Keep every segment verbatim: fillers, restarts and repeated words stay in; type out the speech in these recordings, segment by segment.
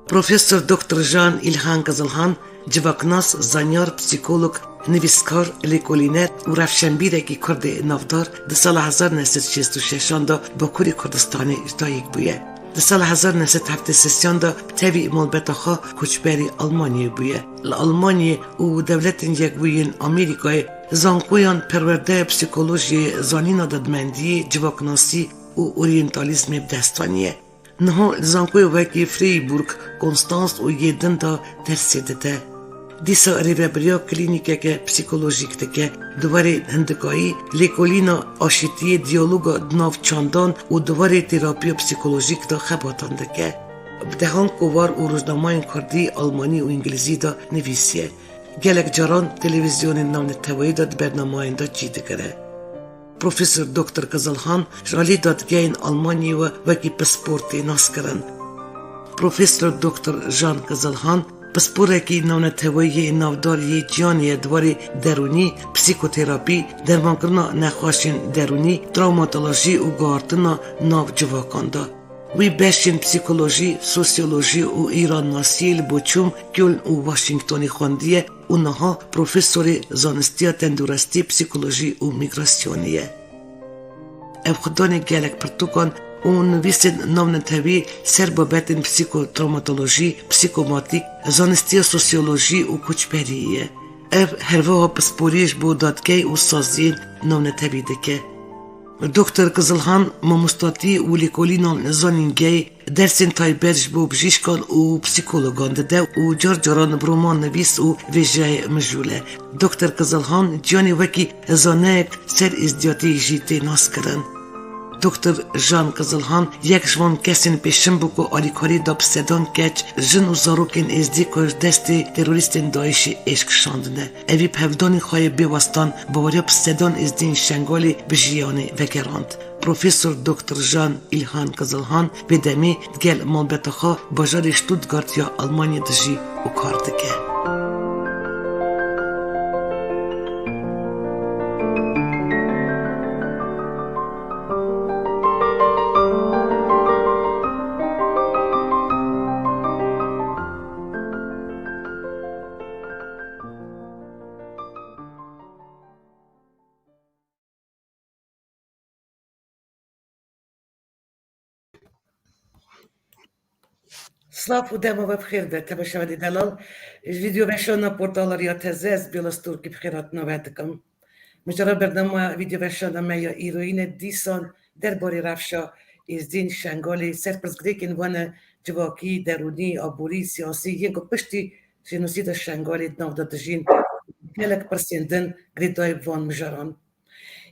Profesor Doktor Jean Îlhan Kizilhan, civaknas, zanyar, psîkolog, nivîskar, lêkolîner û rewşenbîrekî Kurd ê navdar di sala hezar neh sed şêst û şeşan de Bakurê Kurdistanê ji dayik bûye. Di sala hezar neh sed heftê sêyan de tevî malbeta xwe koçberî Almanyayê bûye. Li Almanyayê û Dewletên Yekbûyî yên Amerîkayê zankoyan perwerdeya psîkolojiyê, zanîna dadmendiyê, civaknasî û oryentalîzmê bi dest aniye. Niha li zankoyê wekî Freiburg, Konstans û yê din de dersê dide. Dîsa rêvebiriya klînîkeke psîkolojîk dike, di warê hindikayî, lêkolîna aşîtiyê, diyaloga di nav çandan û di warê terapiya psîkolojîk de xebatan dike. Bi dehan kovar û rojnamayên kurdî, almanî û îngilîzî de nivîsiye. Gelek caran televîzyonên navneteweyî de di bernamayên de cî digire. Profesor Doktor Kizilhan ji alî dadgehên Almanyayê ve wekî pispor tê naskirin. Profesor Doktor Jean Kizilhan pisporekî navneteweyî yê navdar yê cîhanê ye di warê derûnî, psîkoterapî, dermankirina nexweşên derûnî, trawmatolojî û guhartina nav civakan de. Wî beşên psîkolojî, sosyolojî û îrannasiyê li Bochum, Köln û Washingtonê xwendiye û niha profesorê zanistiya tenduristî, psîkolojî û mîgrasyonê ye. Ev xwedanê gelek pirtûkan û nivîsên navnetewî ser babetên psîkotrawmatolojî, psîkomatîk, zanistiya sosyolojî û koçberiyê ye. Ev herwiha pisporiyê ji bo dadgehê û saziyên navnetewî dike. Doktor Kizilhan mamostatî û lêkolîna zanîngehê dersên taybet ji bo bijîşkan û psîkologan dide û car caran bi roman nivîs û vêjeyê mijûl e. Doktor Kizilhan ciyanê wekî zaneyek ser êzdiyatî jî tê naskirin. Doktor Jean Kizilhan yek ji van kesên pêşin bû ku alîkarî da bi sedan keç, jin û zarokên êzdî ku ji destê terorîstên DAIŞê êş kişandine. Evî bi hevdanî xwe yê bêwestan baweriya bi sedan êzdî yên Şengalê bi jiyanê vegerand. Profesor Doktor Jean Îlhan Kizilhan vê demê digel malbeta xwe bajarê Stuttgart ya Almanya dijî û kar dike. Silav û dema we bi xêr be, temaşevanê delal. Ji vîdyoveşana portala Riya Teze ez Bêla Storkî bi xêrhatina we dikim. Mijara bernama vîdyoveşana me ya îroyî ne dîsan derbarê rewşa êzdîn Şengalê ser pirsgirêkên wane civakî, derûnî, aborî, siyasî yên ku piştî jenosîda Şengalê di nav de dijîn gelek pirsên din girêdayî bi van mijaran.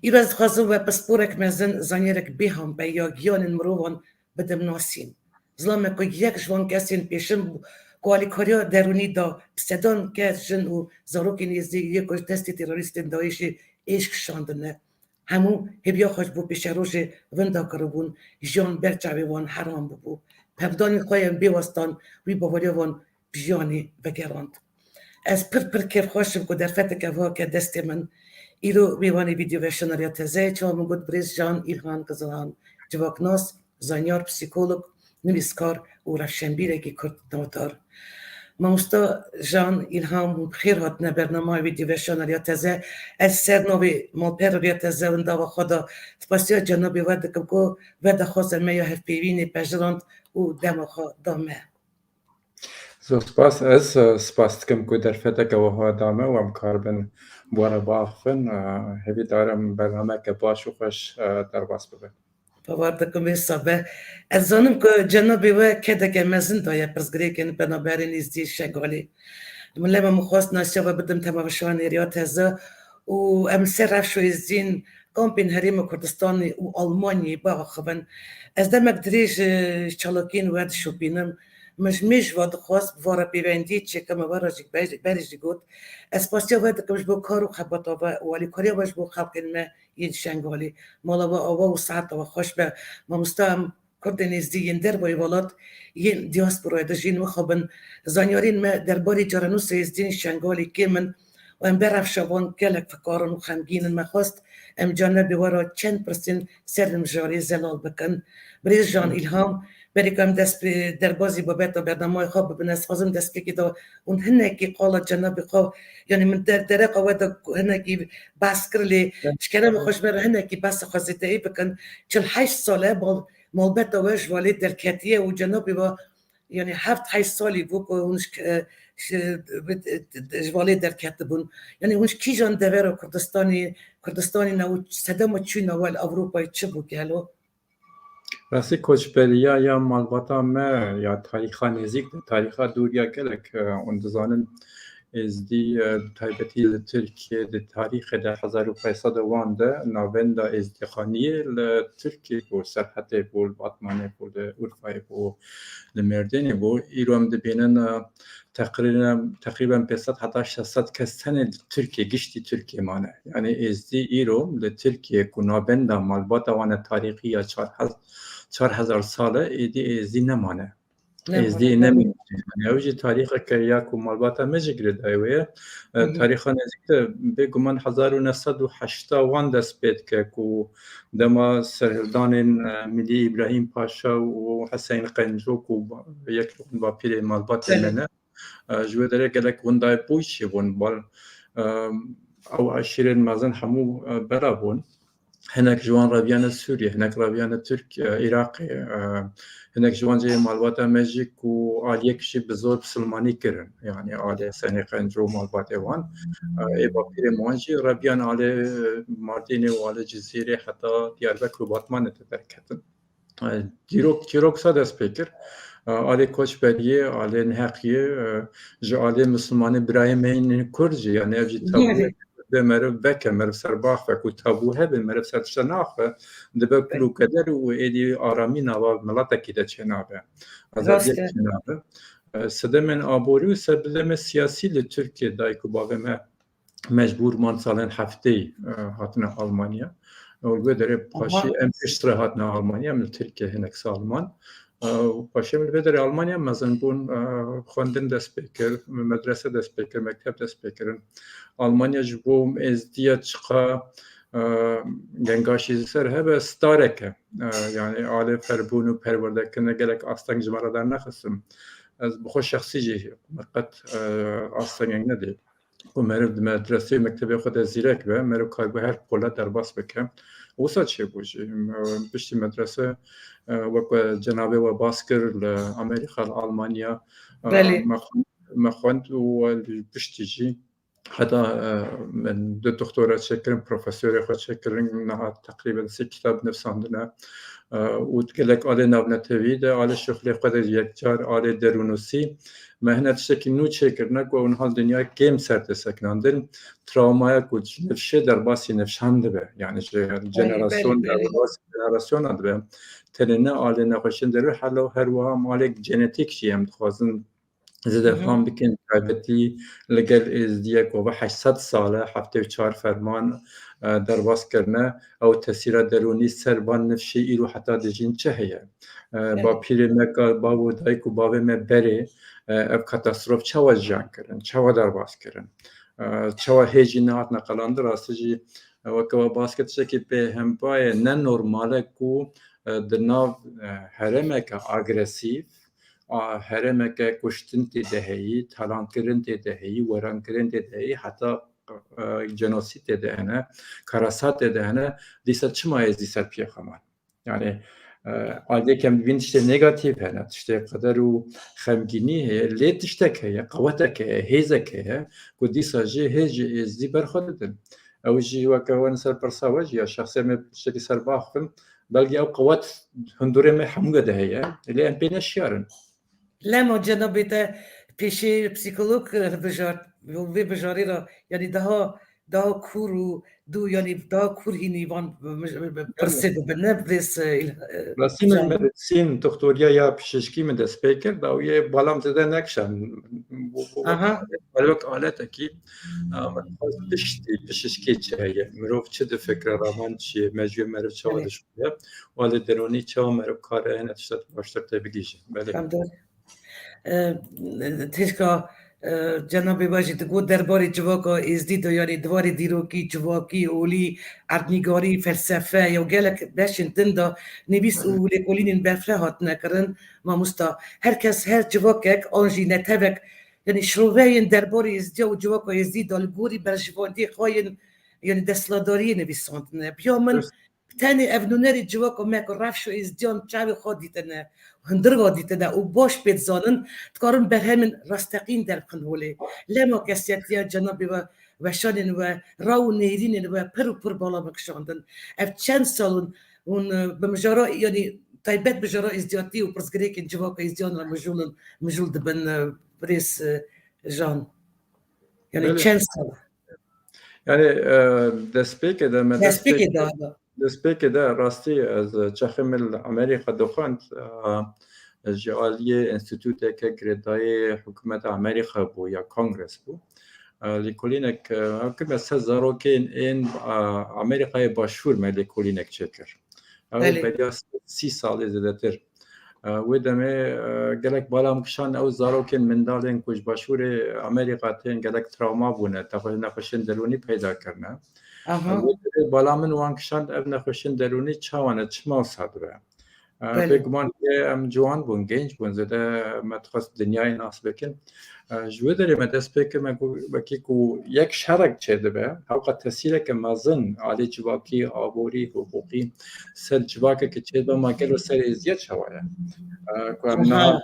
Îro ez dixwazim we pisporek mezin, zanyarek bêhan be ya giyanên mirovan bidim nasîn. Zilamek ku yek ji van kesên pêşin bû ku alîkariya derûnî da bi sedan kes jin û zarokên êzdî yê ku ji destê terorîstên DAIŞê êş kişandine. Hemû hêviya xwe ji bo pêşerojê winda kiribûn, jiyan ber çavê wan heram bûbû. Bi hevdanî xwe yên bêwestan wî baweriya wan bi jiyanê vegerand. Ez pir pir kêfxweş im ku derfeteke wiha ke destê min. Îro mêvanê vîdyoveşana Riya Teze ye, çawa min got birêz Jean Îlhan Kizilhan, civaknas, zanyar, psîkolog, nivîskar û rewşenbîrekî Kurd navdar. Mamosta Jean Îlhan, hûn bi xêr hatine bernama vîdyoveşana Riya Teze. Ez ser navê malpera Riya Teze windava xwe de spasiya cenabê we dikim ku vedaxwaza me ya hevpeyvînê pejirand û dema xwe da me. Zor spas. Ez, e, spas dikim ku derfeteke wiha da me û em karibin bi we re biaxivin. E, hêvîdar im bernameke baş û xweş, e, derbas bibe. Bawer dikim wisa be. Ez zanim ku cenabê we kedeke mezin daye pirsgirêkên penaberên êzdî Şengalê. Min lema min xwest nasiya we bidim temaşevanê Riya Teze û em ser rewşa êzdîn kampên Herêma Kurdistanê û Almanyayê biaxivin. Ez demek dirêj, e, çalakiyên we dişopînim. Min ji mêj ve dixwest bi we re pêvendiyê çêkim, we re jî ber-, berê jî got. Ez spasiya we dikim ji bo kar û xebata we û alîkariya we ji bo xelkên me yên Şengalê. Mala we ava û saeta we xweş be. Mamosta, em Kurdên êzdî yên dervayî welat, yên diasporayê dijîn, mixabin zanyariyên me derbarê carenûsa êzdiyên Şengalê kêm in û em ber rewşa wan gelek fikarin û xemgîn in. Me xwest em cenabê we re çend pirsên ser mijarê zelal bikin. Birêz Jean Îlhan, berê ku em dest bi derbazî babeta bernameyê xwe bibin, ez dixwazim destpêkê de hûn hinekî qala cenabê xwe, yanî min der-, dereqa we de hinekî behs kir, lê ji kerema xwe ji me re hinekî behsa xwe zêdeyî bikin. Çil heşt sal e mal-, malbata we ji valê derketiye û cenabê we, yanî heft heşt salî bû ku hûn ji ke-, ji, ji valê derketibûn. Yanî hûn ji kîjan devera Kurdistanê, Kurdistanê ne û sedema çûna we li Ewropayê çi bû gelo? Rastî koçberiya ya malbata me ya tarîxa nêzîk de, tarîxa dûr ya gelek, e, hûn dizanin, Êzdî, e, bi taybetî li Tirkiyê di tarîxê de hezar û pênc sed wan de navenda Êzdîxaniyê li Tirkiyê bû, Serhetê bû, li Batmanê bû, li Urfayê bû, li Mêrdînê bû. Îro em dibînin, e, teqrîben, teqrîben pênc sed heta şeş sed kes tenê li Tirkiyê, giştî Tirkiyê mane. Yanî Êzdî îro li Tirkiyê ku navenda malbata wan e tarîxî ya çar hez-, çar hezar sal e, êdî Êzdî nemane. Êzdî nemîne. Yanî ew jî tarîxeke ya ku malbata me jî girêdayî wê ye. E, tarîxa nêzîk de bêguman hezar û neh sed û heşta wan dest pê dike ku dema serhildanên, e, Milî Îbrahîm Paşa û Hesên Qenco ku ba-, yek li hûn bapîrê malbatê me ne. E, ji wê derê gelek windayê bûyî çêbûn. Bal, e, ew eşîrên mezin hemû, e, bela bûn. Hinek ji wan reviyane Sûriyê, hinek reviyane Tirk-, e, Iraqê, e, hinek ji wan cihê malbata me jî ku aliyek jî bi zor bisilmanî kirin. Yanî alê Senê Qenco û malbatê wan. E, ê bapîrê wan jî reviyan alê Mardînê û alê Cizîrê heta Diyarbekir û Batmanê de derketin. E, dîrok, çîrok sa dest pê kir. E, alê koçberiyê, alê neheqiyê, e, ji alê misilmanê birayê me yên Kurd jî, yanî ev jî tabû ye. Bê meriv veke, meriv ser biaxife, ku tabû hebe, meriv ser tişta naxe, dibe kul û keder û êdî aramî nava miletekî de çênabe. Azadiyek çênabe. E, sedemên aborî û sedemên siyasî li Tirkiyê dayik û bavê me mecbûr man salên hefteyî, e, hatine Almanya. Û li wê derê paşî em piştre hatine Almanya, em li Tirkiye hinek sal man. E, û paşê min li vê derê Almanya mezin bûn, e, xwendin dest pê kir, medrese dest pê kir, mekteb dest pê kirin. Almanya ji bo êzdiya çiqa, e, gengaşî li ser hebe starek e. E, yanî alê ferbûn û perwerdekirine gelek asteng ji me re dernexistin. Ez bi xwe şexsî jî qet, e, astengek nedî. Ku meriv di medresê û mektebê xwe de zîrek be, meriv karibû her qule derbas bike. Wisa çêbû jî. Piştî medrese, e, wek we cenabê we bas kir, li Amerîka, li Almanya, e, me xwend, me xwend û li piştî jî heta, e, min du doktora çêkirin, profesorê xwe çêkirin, niha teqrîben sê kitab nivîsandine. E, û gelek alê navnetewî de, alê şixulê xwe de yekcar, alê derûnusî, me hine tiştekî nû çêkirine ku ew niha li dinya kêm ser tê sekinandin. Trawmaya ku ji nifşê derbasî nifşan dibe, yanî ji jenerasyon derbasî jenerasyona dibe. Tenê ne alê nexweşiyên derû, helo her wiha malê genetîk jî em dixwazin zêde fam bikin, taybetî li gel êzdiyek ku va heşt sed sal e, heftê û çar ferman, e, derbas kirine, ew tesîra derûnî ser van nifşê îro heta dijîn çi heye? E, bapîrê me ka, bav û dayik û bavê me berê, e, ev katastrof çawa jiyan kirin, çawa derbas kirin? E, çawa hê jî nehatine qelandin, rastî jî, e, weke we bas kir, tiştekî bêhempa ye, ne normal e ku, e, di nav, e, herêmeke agresîf, a, herêmeke kuştin tê de heyî, talankirin tê de heyî, werankirin tê de heyî, heta, e, cenosîd tê de hene, karasat tê de hene, dîsa çima êzdî ser piyê xwe man? Yanî, e, aliyek em dibînin tiştê negatîf hene, tiştê qeder û xemgînî heye, lê tiştek heye, qewetek heye, hêzek heye, ku dîsa jî hê ji êzdî ber xwe didin. Ew jî weke wan ser pirsa we jî ya şexsê me tiştekî ser biaxivim, belkî ew qewet hundurê me hemû de heye, lê em pê neşiyar in. Lema cenabê te pêşê psîkolog hilbijart, vê bijarê re, yanî daha, daha kûr û dû, yanî daha kûr hînî van pirsê dibin, ne vê se-, Rastî min medîsîn, doktoriya ya pişişkî min dest pê kir, dawiyê balam zêde nekişand. Wek aletekî, e, piştî pişişkê çi heye? Mirov çi difikre, raman çi ye? Mejûyê meriv çawa dişuye? Û alê derûnî çawa meriv kare hene tişta baştir tê bigihîje? Belê. Têşka Cenabê we jî digot derbarê civaka êzdî de, yanî di warê dîrokî, civakî, olî, erdnîgarî, felsefe, ya gelek beşên din de nivîs û lêkolînên berfireh hatine kirin. Mamosta, her kes, her civakek an jî netewek, yanî şiroveyên derbarê êzdiya û civaka êzdî de li gorî berjivendiyê xwe yên, yanî desthilatdariyê nivîsandine. Bi ya min, Tenê ev nûnerê civaka me ku rewş û êzdiyan çavê xwe dîtine, hundir ve dîtine û baş pê dizanin, dikarin berhemên rasteqîn derbixin holê. Lema kesiyetiya cenabê we, weşanên we, ra û nêrînên we pir û pir bala me kişandin. Ev çend sal hûn, hûn, e, bi mijara, yanî taybet mijara êzdiyatî û pirsgirêkên civaka êzdiyan re mijûl in, mijûl dibin, e, birêz, e, Jan. Yanî Belê. çend sal. Yani, e, destpêkê de me Destpêkê destpêkê de, da. Destpêkê de rastî ez çaxê min li Amerîka dixwend, e, ji aliyê înstîtûteke girêdayî hikûmeta Amerîka bû ya Kongres bû. E, lêkolînek, e, hikûmet sed zarokên ên, e, Amerîkayê Başûr me lêkolînek çêkir. Ew Belê. beriya sî salê zêdetir. E, wê demê, e, gelek bala min kişand ew zarokên, mendalên ku ji Başûrê Amerîka tên gelek trawma bûne, texwe-, nexweşên derûnî peyda kirine. Aha. E, wê demê bala min wan kişand ev nexweşên derûnî çawa ne, çima wisa dibe. E, Belê. Bêguman ke em ciwan bûn, genç bûn, zêde me dixwest dinyayê nas bikin. E, ji wê derê me dest pê kir, me got, wekî ku yek şerek çêdibe, hewqa tesîreke mezin alê civakî, aborî, hiqûqî ser civakeke çêdibe, ma gelo ser êzdiya çawa ye? E, ku em Aha. niha,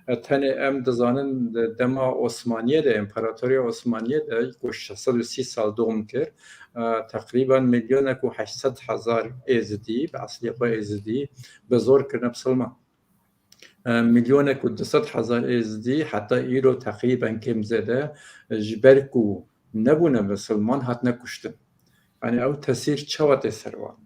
e, tenê em dizanin de-, dema Osmaniyê de, Împaratoriya Osmaniyê de, ku şeş sed û sî sal dom kir, e, teqrîben milyonek û heşt sed hezar êzidî, bi eslê xwe êzidî, bi zor kirine bisilman. E, milyonek û du sed hezar êzidî heta îro teqrîben kêm zêde, e, ji ber ku nebûne misilman hatine kuştin. Yani ew tesîr çawa tê ser wan?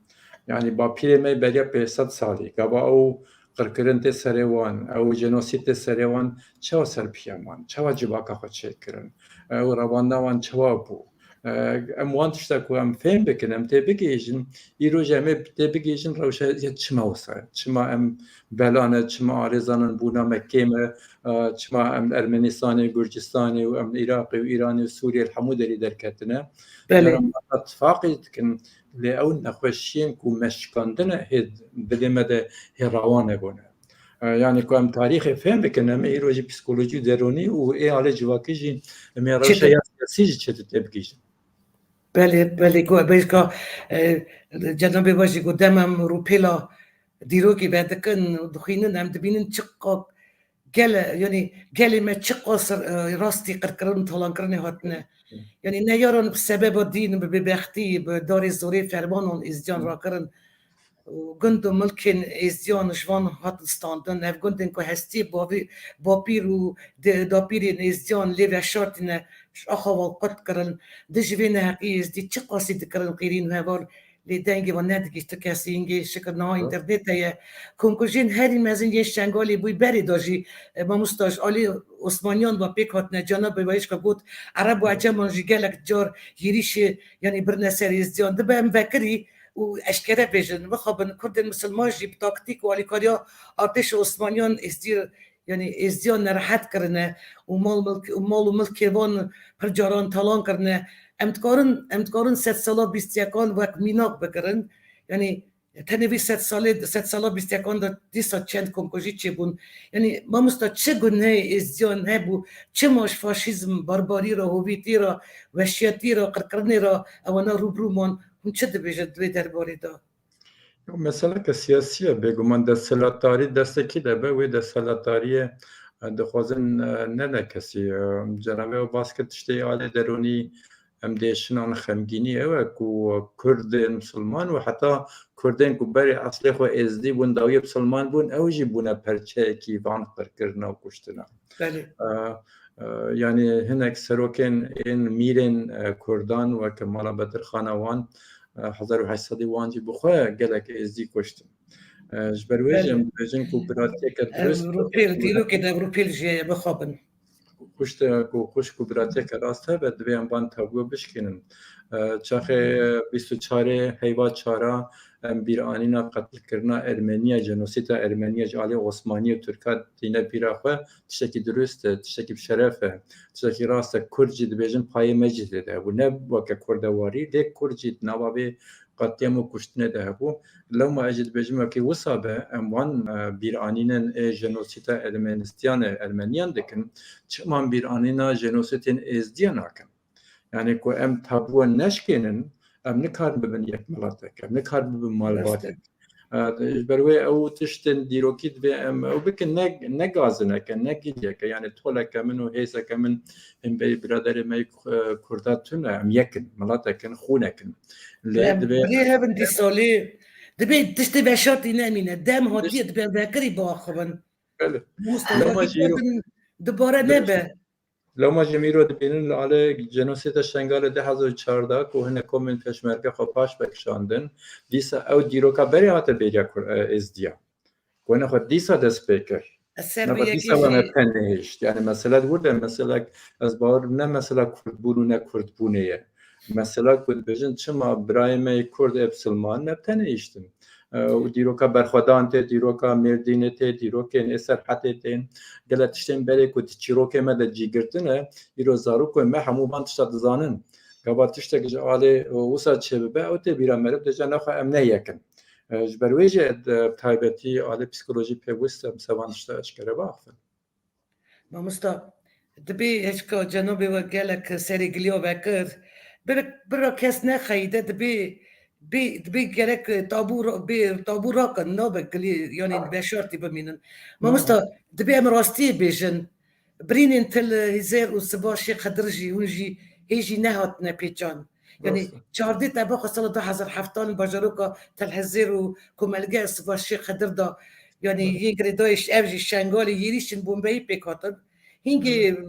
Yani bapîrê me beriya pênc sed salî, gava ew qirkirin tê serê wan, ew jenosîd tê serê wan, çawa ser piya wan, çawa civaka xwe çêkirin? Ew revanda wan çawa bû? E, em wan tişta ku em fêm bikin, em tê bigihîjin, îro jî em ê tê bigihîjin rewşa ya çima wisa ye? Çima em bela ne, çima arêzanan bûna me kêm e, e, çima em Ermenistanê, Gurcistanê û em Iraqê û Îranê û Sûriyê li hemû derî derketine? Belê. Cara me tifaqê dikin, lê ew nexweşiyên ku me şikandine hê dilê me de hê rawan hebûne. E, yani ku em tarîxê fêm bikin, em ê îro jî psîkolojî û derûnî û ê alê civakî jî em ê rewşa Çêtir. ya siyasî jî çêtir tê bigihîjin. Belê, belê, ku bêjka, e, cenabê we jî got, dem em rûpêla dîrokî vedikin û dixwînin, em dibînin çiqa gele, yanî gelê me çiqa ser, e, rastî qirkirin û talankirinê hatine. Yanî neyaran bi sebeba dîn, bi bêbextî, bi darê zorê fermanan êzdiyan rakirin. Û gund û milkên êzdiyan ji van hatin standin. Ev gundên ku hestiyê bavî-, bapîr û de-, dapîrên êzdiyan lê veşartîne, ji axa wan qut kirin. Di ji vê neheqî êzdî çiqasî dikirin qîrîn û heval, lê dengê wan nedigihîşt tu kesî. Hingê şikir niha Hı. înternetê ye. Komkujiyên herî mezin yên Şengalê bûyî berê de jî, e, mamosta, ji alî Osmaniyan ve pêk hatine, cana bi wayişka got, Ereb û Eceman jî gelek car hêrîşê, yanî birine ser êzdiyan. Dibe em vekirî û eşkere bêjin, mixabin, Kurdên misilman jî bi taktîk û alîkariya artêşa Osmaniyan êzdî, yanî êzdiyan nerehet kirine û mal milk, û mal û milkê wan pir caran talan kirine. Em dikarin, em dikarin sedsala bîst yekan wek mînak bigirin. Yanî tenê vî sedsalê, sedsala bîst yekan de dîsa çend komkujî çêbûn. Yanî mamosta, çi gunehê êzdiyan hebû, çima ji faşîzm, barbarî re, hovîtî re, weşiyetî re, qirkirinê re ewana rûbirû man? Hûn çi dibêjin di vê derbarê de? Yo, meseleke siyasî ye, bêguman desthilatdarî destekî de be, wê desthilatdariyê, e, dixwazin, e, nene kesî. E, cenabê we bas kir tiştê alê derûnî, em dêşinan xemgînî ew e ku Kurdên misilman û heta Kurdên ku berê eslê xwe êzdî bûn, dawiyê misilman bûn, ew jî bûne perçeyekî van qirkirina û kuştina. Belê. E, e, yanî hinek serokên ên mîrên, e, Kurdan weke mala Bedirxana wan, e, hezar û heşt sedî wan jî bi xwe gelek êzdî kuştin. E, ji ber wê jî Belê. em dibêjin ku biratiyeke Ev dirust rûpêl, dîrokê de ev rûpêl jê ye, bixabin. Xwişk, ku xwişk û biratiyeke rast hebe, divê em van tablo bişkînin. E, çaxê bîst û çarê heyva çara, em bîranîna qetilkirina Ermeniya, jenosîda Ermeniya ji alî Osmaniya û Tirka tîne bîra xwe, tiştekî dirust e, tiştekî bi şeref e, tiştekî rast e. Kurd jî dibêjin payê me jî tê de hebû. Ne weke Kurda warî, lê Kurd jî di nava vê qetlîam û kuştinê de hebû. Lewma ez jî dibêjim wekî wisa be, em wan, e, bîranînin ê jenosîda Ermenistiyan, Ermeniyan dikin, çima em bîranîna jenosîdên Êzdiyan nakin? Yani ku em tabûa neşkênin, em nikarin bibin yek miletek, em nikarin bibin malbatek. Rast e. E, ji ber wê ew tiştên dîrokî divê em ew bikin, ne, ne gazineke, ne giliyeke, yani toleke min û hêzeke min hemberî biraderê me, e, Kurda tune, em yekin, miletekin, xûnekin. Lê Em divê birê hebin dîsa lê dibê tiştê veşartî nemîne. Dem hatiye dibê vekirî biaxivin. Belê. Mustafa Lewma jî îro- dibare nebe. Lewma jî em îro dibînin li alê jenosîda Şengalê du hezar û çardeh ku hinek komên pêşmerge xwe paş vekişandin, dîsa ew dîroka berê hate bêriya Kur-, e, Êzdiya. Ku hine xwe dîsa dest pê kir. Nava dîsa we me tenihişt. Yani mesele di wir de, meselek, ez bawer ne mesela Kurdbûn û ne Kurdbûnê ye. Mesela ku dibêjin çima birayê me yê Kurd ê bisilman me tenihiştin. E, û dîroka Berxwedan tê, dîroka Mêrdînê tê, dîrokên ê Serhetê tên. Gelek tiştên berê ku di çîrokê me de cî girtine, îro zarokên me hemû van tişta dizanin. Gava tiştek ji alê, e, wisa çêbibe, ew tê bîra meriv, dêje nexwe em ne yekin. E, ji ber wê jî, e, taybetî alê psîkolojî pêwist e, em ser van tişta eşkere biaxivin. Mamosta, dibê hişka cenabê we gelek serê giliya vekir. Bir, bira kes nexeyîde dibê, bê, dibê gerek tabû ra-, bê tabû rakin, nabe gilî, yanî veşartî bimînin. Mamosta, dibê em rastiyê bêjin. Birînên Til Hizêr û Siba Şêx Xidir jî, hûn jî hê jî nehatine pêçan. Yani çardê tebaxa sala du hezar heftan bajaroka Til Hizêr û komelge Siba Şêx Xidir da, yani yên girêdayî ev jî Şengalê yêrîşên bombeyî pêk hatin. Hingê,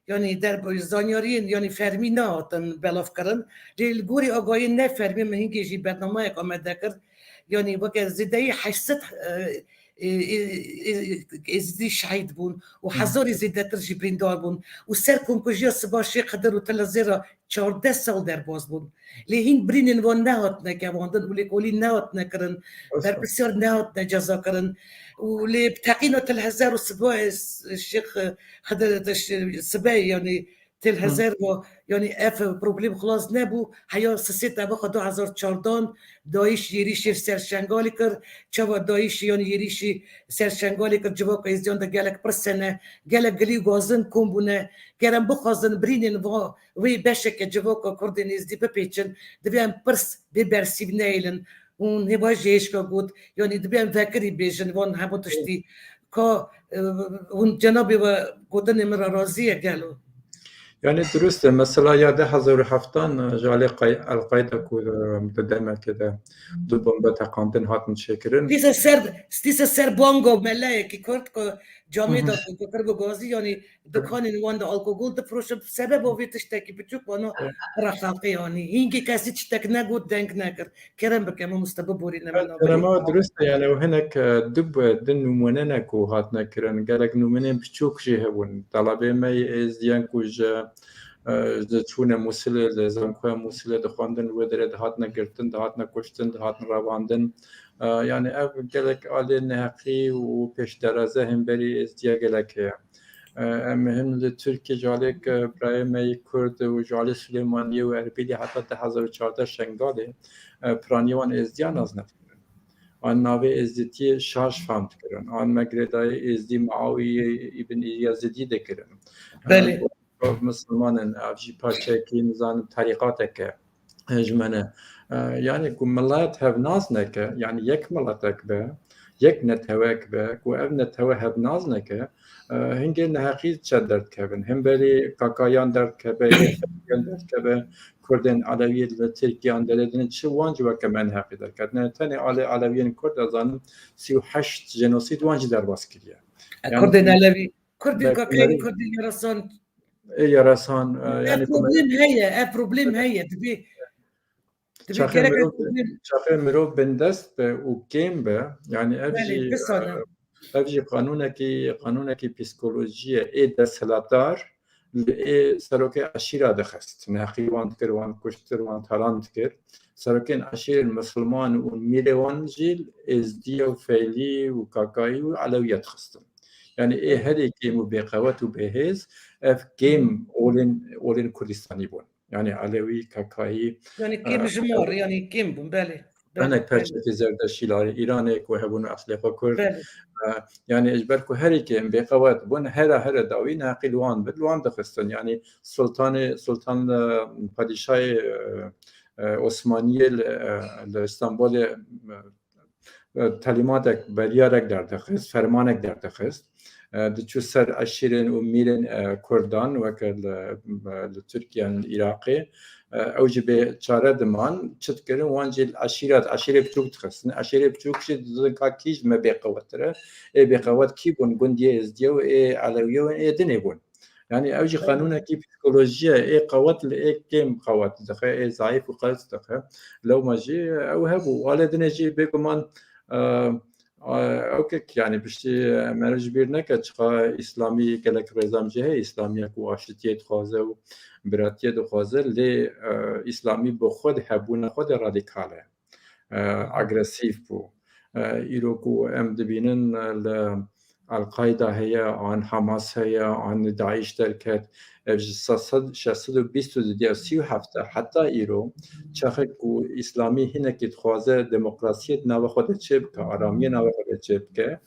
yani der zanyariyên yani fermî nehatin belavkirin. Lê li gorî agahiyên ne fermî min hingê jî bernameyek amade kir. Yani weke zêdeyî heşt sed, e, e, e, e, Êzidî şehîd bûn û hezarî zêdetir jî birîndar bûn û ser komkujiya Siba Şêx Xidir û Til Hizêr re çardeh sal derbas bûn. Lê hîn birînên wan nehatine kevandin û lêkolîn nehatine kirin, berpirsiyar nehatine cezakirin. Û lê bi teqîna Til Hizêr û Siba, e, Şêx Xidir, Sibe, yani Til Hizêr ve, yani ev problem xilas nebû. Heya sisê tebaxa du hezar çardan DAIŞ yêrîşê ser Şengalê kir. Çawa DAIŞ yani yêrîşî ser Şengalê kir, civaka Êzdiyan de gelek pirs hene, gelek gilî û gazin kom bûne. Ger em bixwazin birînên va, wê beşeke civaka Kurdên Êzdî bipêçin, divê em pirs bê bersîv neyêlin. Hûn hêva jê hêşka got, yani divê em vekirî bêjin van hemû tiştî. Ka, e, hûn cenabê we gotinê min re razî ye gelo? Yani dirust e, mesela ya du hezar û heftan, e, ji alê Qay-, El-Qayda ku, e, di demekê de du bombe teqandin hatin çêkirin. Dîsa ser, dîsa ser banga meleyekî Kurd ku camê de ku kir bi gazî, yani dikanên wan de alkogol difiroşin, sebeba vê tiştekî biçûk wana pira xelqê anî. Hingê kesî tiştek negot, deng nekir. Kerem bike, mamoste, biborîne min. Dema dirust e, yani ew hinek, e, du, du nimûne ne ku hatine kirin. Gelek nimûneyên biçûk jî hebûn. Talebê me yê Êzdiyan ku ji, e, ji çûne Mûsilê, li zankoya Mûsilê dixwendin, wê derê dihatine girtin, dihatine kuştin, dihatin revandin. E, yani ev gelek alê neheqî û pêşdereze hemberî Êzdiya gelek heye. E, em him li Tirkiyê ji alê, e, birayê me yê Kurd û ji alê Silêmaniyê û Erbîlê heta du hezar û çardeh Şengalê, e, piranî wan Êzdiya nas nedikirin. An navê Êzdîtiyê şaş fehm dikirin. An me girêdayî Êzdî Muawiyê îbn Yazidî dikirin. E, Belê. Misilman in, ev jî parçeyekî, nizanim, terîqatek e, e, ji me ne. E, yani ku milet hevnaz neke, yani yek miletek be, yek netewek be, ku ev netewe hevnaz neke, e, hingê neheqî çe derdikevin. Hemberî kakayan derdikeve, yan derdikeve, Kurdên Elewî li Tirkiye an derê din çi wan jî weke me neheqî derketine. Tenê alê Elewiyên Kurd, ez zanim sî û heşt jenosîd wan jî derbas kiriye. E, Yani Kurdên Elewî, Kurdên Belkî kakayên, Kurdên Yarasan. Ê Yarasan, e, Ev yani ku me problem heye, ev problem heye. Dibê, dibê Çaxê gerek ev mirov, problem. Çaxê mirov bindest be û kêm be, yani ev Belê, jî, disane. E, ev jî qanûnekî, qanûnekî psîkolojî ye ê desthilatdar, li ê serokê eşîra dixist. Neheqî wan dikir, wan kuştir, wan talan dikir. Serokên eşîrên misilman û mîrê wan jî Êzdiya û Feylî û Kakayî û Elewiya dixistin. Yani ê herê kêm û bêqewet û bêhêz ev kêm olên, olên Kurdistanî bûn. Yani Elewî, Kakayî, Yani kêm e, jimar, yani kêm bûn, belê. Belê, hinek belê. Perçekî Zerdeştî li Îranê ku hebûn û eslê xwe Kurd. Belê. E, yani ji ber ku herî kêm bêqewet bûn, hera here dawî neheqî li wan bid, li wan dixistin. Yani Sultanê, Sultan, e, Padîşahê, e, e, Osmaniyê li, e, li Stenbolê, e, e, telîmatek, beriyarek derdixist, fermanek derdixist. E, diçû ser eşîrên û mîrên, e, Kurdan, weke li, li Tirkiye, li Iraqê, e, ew jî bê çare diman, çi dikirin? Wan jî li eşîra, eşîrê biçûk dixistin. Eşîrê biçûk jî didin ka kî ji me bêqewettir e. Ê bêqewet kî bûn? Gundiyê Êzdiye û ê Elewiye û ê dinê bûn. Yani ew jî Belê. Qanûnekî psîkolojî ye, ê qewet li ê kêm qewet dixe, ê zayîf û qewet dixe. Lewma jî ew hebû. Alê dinê jî bêguman, e, e, ew kek, yani piştî, e, meriv ji bîr neke çiqa Îslamî gelek rêza min jê heye, Îslamiyek ku aşitiyê dixwaze û biratiyê dixwaze, lê, e, Îslamî bi xwe de hebûna xwe de radîkal e. E, agresîf bû. E, îro ku em dibînin, e, li Al-Qaida heye, an Hamas heye, an DAIŞ derket, ev ji sed, şeş sed û bîst û du diya sî û heft e heta îro, çaxek ku Îslamî hinekî dixwaze demokrasiyê di nava xwe de çêbike, aramiyê nava xwe de çêbike,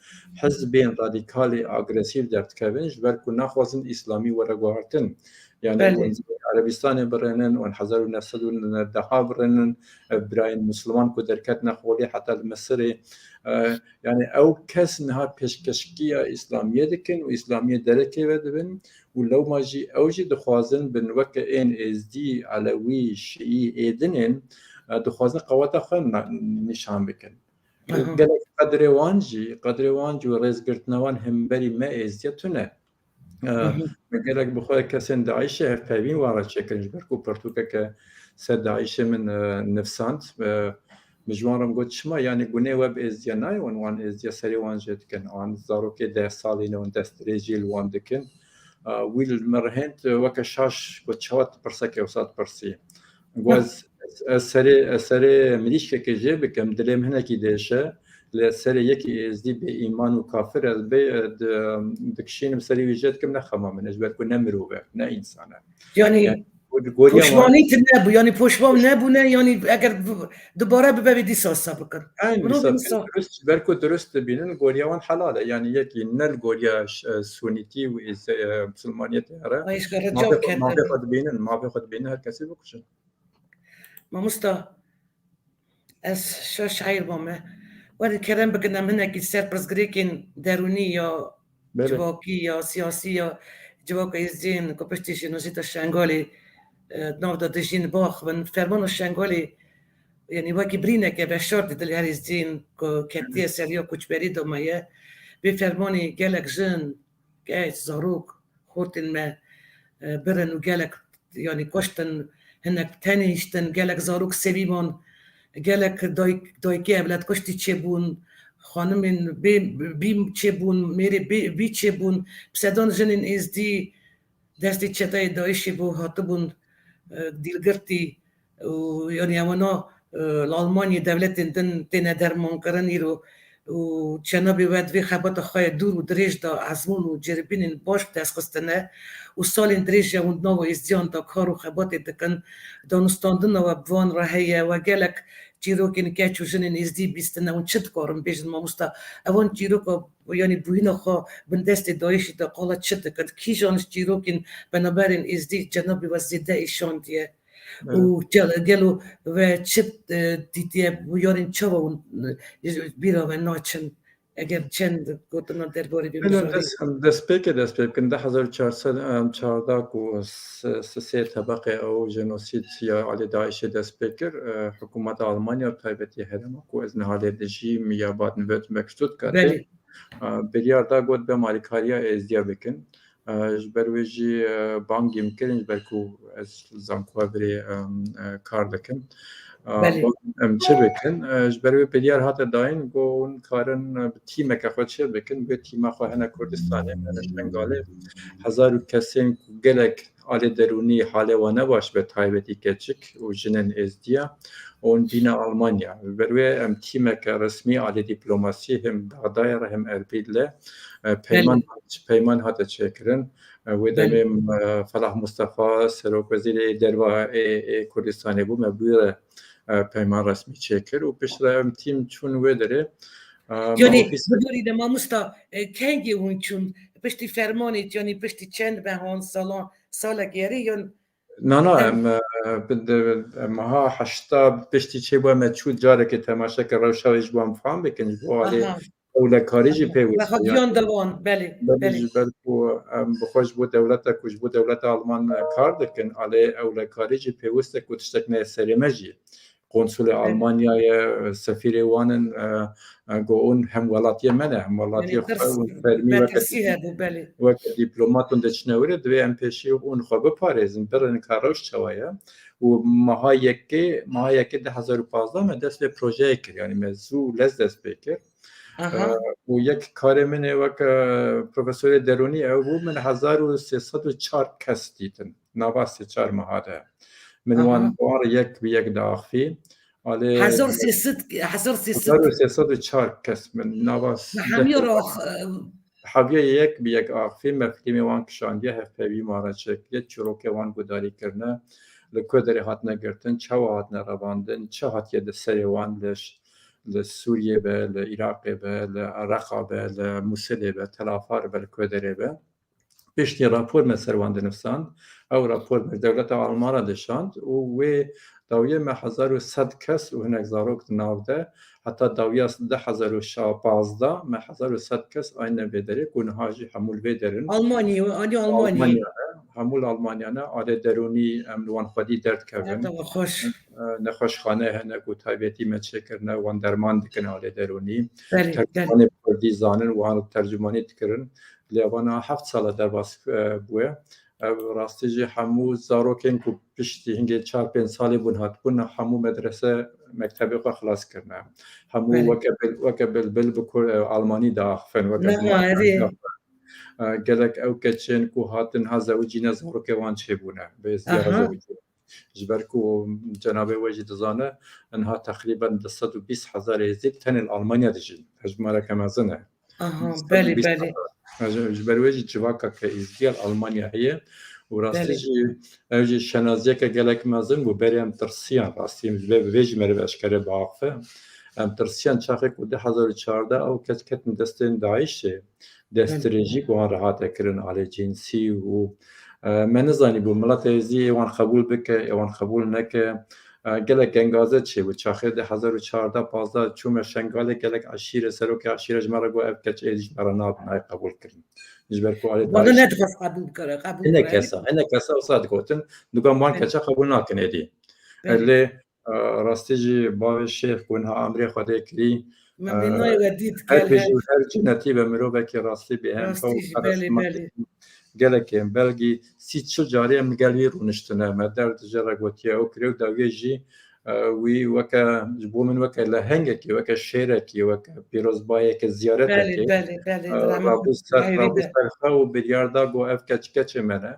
hizbên radîkalê agresîf derdikevin, ji ber ku naxwazin Îslamî were guhartin. Yani Belê. Hûn Erebistanê birênin, hûn hezar û neh sed û neh deha birênin, ev birayên Misliman ku derketine xolê heta li Misirê. E, yani ew kes niha pêşkeşkiya Îslamiyê dikin û Îslamiyê derekê vedibin û lewma jî ew jî dixwazin bin weke ên Êzdî, Elewî, Şiî, ê dinên, e, dixwazin qeweta xwe na-, nîşan bikin. Aha. Gelek qedrê wan jî, qedrê wan jî û rêzgirtina wan hemberî me Êzdiya tune. E, Hı hı. Me gelek bi xwe kesên DAIŞê hevpeyvîn wan re çêkirin, ji ber ku pirtûkeke ser DAIŞê min, e, nivsand. E, min ji wan re min got, çima, yani gunê we bi Êzdiya nayê, wan, wan Êzdiya serê wan jê dikin. An zarokê deh salî ne, wan destdirêjî li wan dikin. E, wî li min re hênd, e, weke şaş got, çawa tu pirseke wisa dipirsî? Got, ez, ez serê, ez serê mirîşkekê jê bikim, dilê min hinekî dêşe, lê serê yekî Êzdî bê îman û kafir ez bê, di-, dikişînim serê wî jê dikim, ne xema min e, ji ber ku ne mirov e, ne însan e. Yani, Yani, goriya wan poşmanî tu nebû, yani poşman nebûne, yani eger bu-, dubare bibe wê dîsa wisa bikin. Eyn, Mirov wisa insan. Durust, ji ber ku durust dibînin, goriya wan helal e. Yani yekî ne li goriya ş-, e, sunîtî û îze-, e, misilmaniyetê here. Ay, ji re Mafê cevap xwe, mafê kendim. Xwe dibînin, mafê xwe dibînin, her kesî bikuşin. Mamosta, ez şaş heyr bûme. Werî kerem bikin em hinekî ser pirsgirêkên derûnî ya Belê. Civakî ya siyasî ya civaka Êzdiyên ku piştî jenosîda Şengalê, e, nav de dijîn biaxivin. Fermana Şengalê, yanî wekî birîneke veşartî di li her Êzdiyên ku ketiye ser ya koçberî de maye. Vê fermanê gelek jin, keç, zarok, xortên me, e, birin û gelek, yanî kuştin, hinek tenê hiştin, gelek zarok sevî bûn, gelek dayik, dayikê evlad kuştî çêbûn, xanimên bê, bî çêbûn, mêrê bê, bî çêbûn, bi sedan jinên Êzdî destê çeteyê DAIŞê bû hatibûn, e, dîlgirtî. Û, yanî, ewana, e, li Almanyê dewletên din têne dermankirin îro û cenabê we di vê xebata xwe ya dûr û dirêj de ezmûn û ceribînên baş bi dest xistine û salên dirêj e hûn di nava Êzdiyan de kar û xebatê dikin. Danûstandina we bi van re heye, we gelek çîrokên keç û jinên Êzdî bîstine. Hûn çi dikarin bêjin mamosta? Evan çîroka, yanî bûyîna xwe bin destê DAIŞê de qala çi dikin? Kîjan ji çîrokên penaberên Êzdî cenabê we zêde êşandiye? Evet. Û gel-, gelo we çi, e, dîtiye, û yarên çawa hûn, e, bîra we naçin? Eger çend gotina derbarê vê Bino mijarê. Dest, destpêkê dest pê bikin, du hezar û çar sed, em, çardeh ku s-, s-, sê tebeqê ew jenosîd ya alî DAIŞê dest pê kir, e, hikûmeta Almanya, taybetî herêma ku ez niha lê dijîm ya Baden-Württemberg Stuttgartê, Belê. e, biryar da got bem alîkariya Êzdiya bikin. E, ji ber wê jî, e, bangî min kirin, ji ber ku ez li zankoya virê, e, e, kar dikim. Belê. Em çi bikin? E, ji ber wê biryar hate dayîn, ku hûn karin, e, bi tîmeke xwe çê bikin, wê tîma xwe hene Kurdistanê, hene Şengalê. Hezar û kesên ku gelek alê derûnî halê wan ne baş be, taybetî keçik û jinên êzdiya, hûn bîne Almanya. Ji ber wê em tîmeke resmî alê dîplomasî him Bexdayê re him Erbîlê, e, peyman, peyman hate çêkirin. E, wê demê, e, Felah Mustafa, Serokwezîrê Derva ê, ê Kurdistanê bû, me bi wî re, e, peyman resmî çêkir û piştre em tîm çûn wê derê. E, Yanî, ofîs- biborîne mamosta, e, kengê hûn çûn? Piştî fermanê, yanî piştî çend mehan, salan, salek yerê yan? Na, na, em, e, bi-, de-, em, meha heşta piştî çêbû me çû carekê temaşe kir, rewşa wê ji bo em fam bikin, ji bo alê Aha. ewlekarî jî pêwist e. Rexabiyan dewan, belê, Belê, belê. ji ber ku em bi xwe ji bo dewleta ku ji bo dewleta Alman, e, kar dikin, alê ewlekarî jî pêwist e ku tiştek ne serê me jî. Konsulê Belê. Almanyayê, e, sefîrê wan in, e, e, go hûn hem welatiyê me ne, hem welatiyê Belê, xwe tirs, hûn fermî weke metirsî hebû, belê. weke dîplomat hûn diçine were, divê em pêşî hûn xwe biparêzin, birin ka rewş çawa ye. Û meha yekê, meha yekê du hezar û pazdeh me dest pê projeyê kir, yanî me zû lez dest pê kir. Aha. E, û yek karê min ê weke profesorê derûnî ew bû, min hezar û sê sed û çar kes dîtin. Nava sê çar meha de. Min Aha. wan, wan re yek bi yek diaxivî. Alê Hezar sê sed, hezar sê sed. hezar û sê sed û çar kes min nava Me s-, hemiya re ax-, e, Heviya yek bi yek axivî, me fîlmê wan kişandiye, hevpeyvî me re çêkiriye, çîrokê wan guhdarî kirine, li ku derê hatine girtin, çawa hatine revandin, çi hatiye di serê wan li ş-, li Sûriyê be, li Iraqê be, li Reqa be, li Mûsilê be, Telafar be, li ku derê be. Piştî rapor me ser wan dinivsand. Ew rapor me dewleta Alman re dişand û wê dawiyê me hezar û sed kes û hinek zarok di nav de. Heta dawiya du hezar û pazdeh me hezar û sed kes anîne vê derê ku niha jî hemû li vê der in. Almanya, anî Almanya. Almanya ne, hemû li Almanya ne. Alê derûnî em li wan xwedî derdikevin. Nexweşxane hene ku taybetî me çêkirine, wan derman dikin alê derûnî. Belê, belê. Tercümanê Kurdî zanin, wan tercümanî dikirin. Lê vana heft sala derbas, e, bûye. Ev rastî jî hemû zarokên ku piştî hingê çar pênc salê bûn hatibûn, hemû medrese, mektebê xwe xilas kirine. Hemû Belê. weke bil-, weke bilbil bi kur-, e, almanî diaxifin, weke Nema, erê. E, gelek ew keçên ku hatin ha zewicîne zarokê wan çêbûne. Bi êzdiya re Aha. zewicîne. Ji ber ku cenabê we jî dizane, niha teqrîben du sed û bîst hezar êzidî tenê li Almanya dijîn. Hejmareke mezin e. Aha, belê, belê. Ji, ji ber wê jî civaka ke êzdiya li Almanya heye û rastî Belê. jî ev jî şenaziyeke gelek mezin bû. Berê em tirsiyan, rastî em ji vê, vê jî meriv eşkere biaxife. Em tirsiyan çaxê ku du hezar û çardeh ew kes ketin destên DAIŞê, Belê. destdirêjî ku wan re hate kirin alê cinsî û, e, me nizanîbû mileta êzidî ê wan qebûl bike, ê wan qebûl neke. E, gelek gengaze çêbû. Çaxê di hezar û çardeh pazdeh çûme Şengalê, gelek eşîre, serokê eşîre ji me re got, ev keç êdî ji me re nabin, nayê qebûl kirin. Ji ber ku alê Wana DAIŞ nedixwest qebûl bikire, qebûl Hinek bikire. kesa, hinek kesa wisa digotin, digotin wan Belê. keça qebûl nakin êdî. Belê. Lê, e, rastî jî bavê Şêx ku niha emrê Xwedê kirî, Me e, bê nayê we dît, her gel bijî her. û her cinetî be mirovekî rastî bêhem Rastî xew jî, belê, karismatik belê. Gelekê em belgî sî çil carî em li gel wî rûniştine. Me derd ji re gotiye ew kirê û dawiyê jî, e, wî weke, ji bo min weke lehengekî, weke şêrekî, weke pîrozbayeke ziyaretekî, Belê, belê, belê. e, Rahmet rabû ser, Xeyrî rabû de. ser xwe û biryar da got ev keç keçê me ne,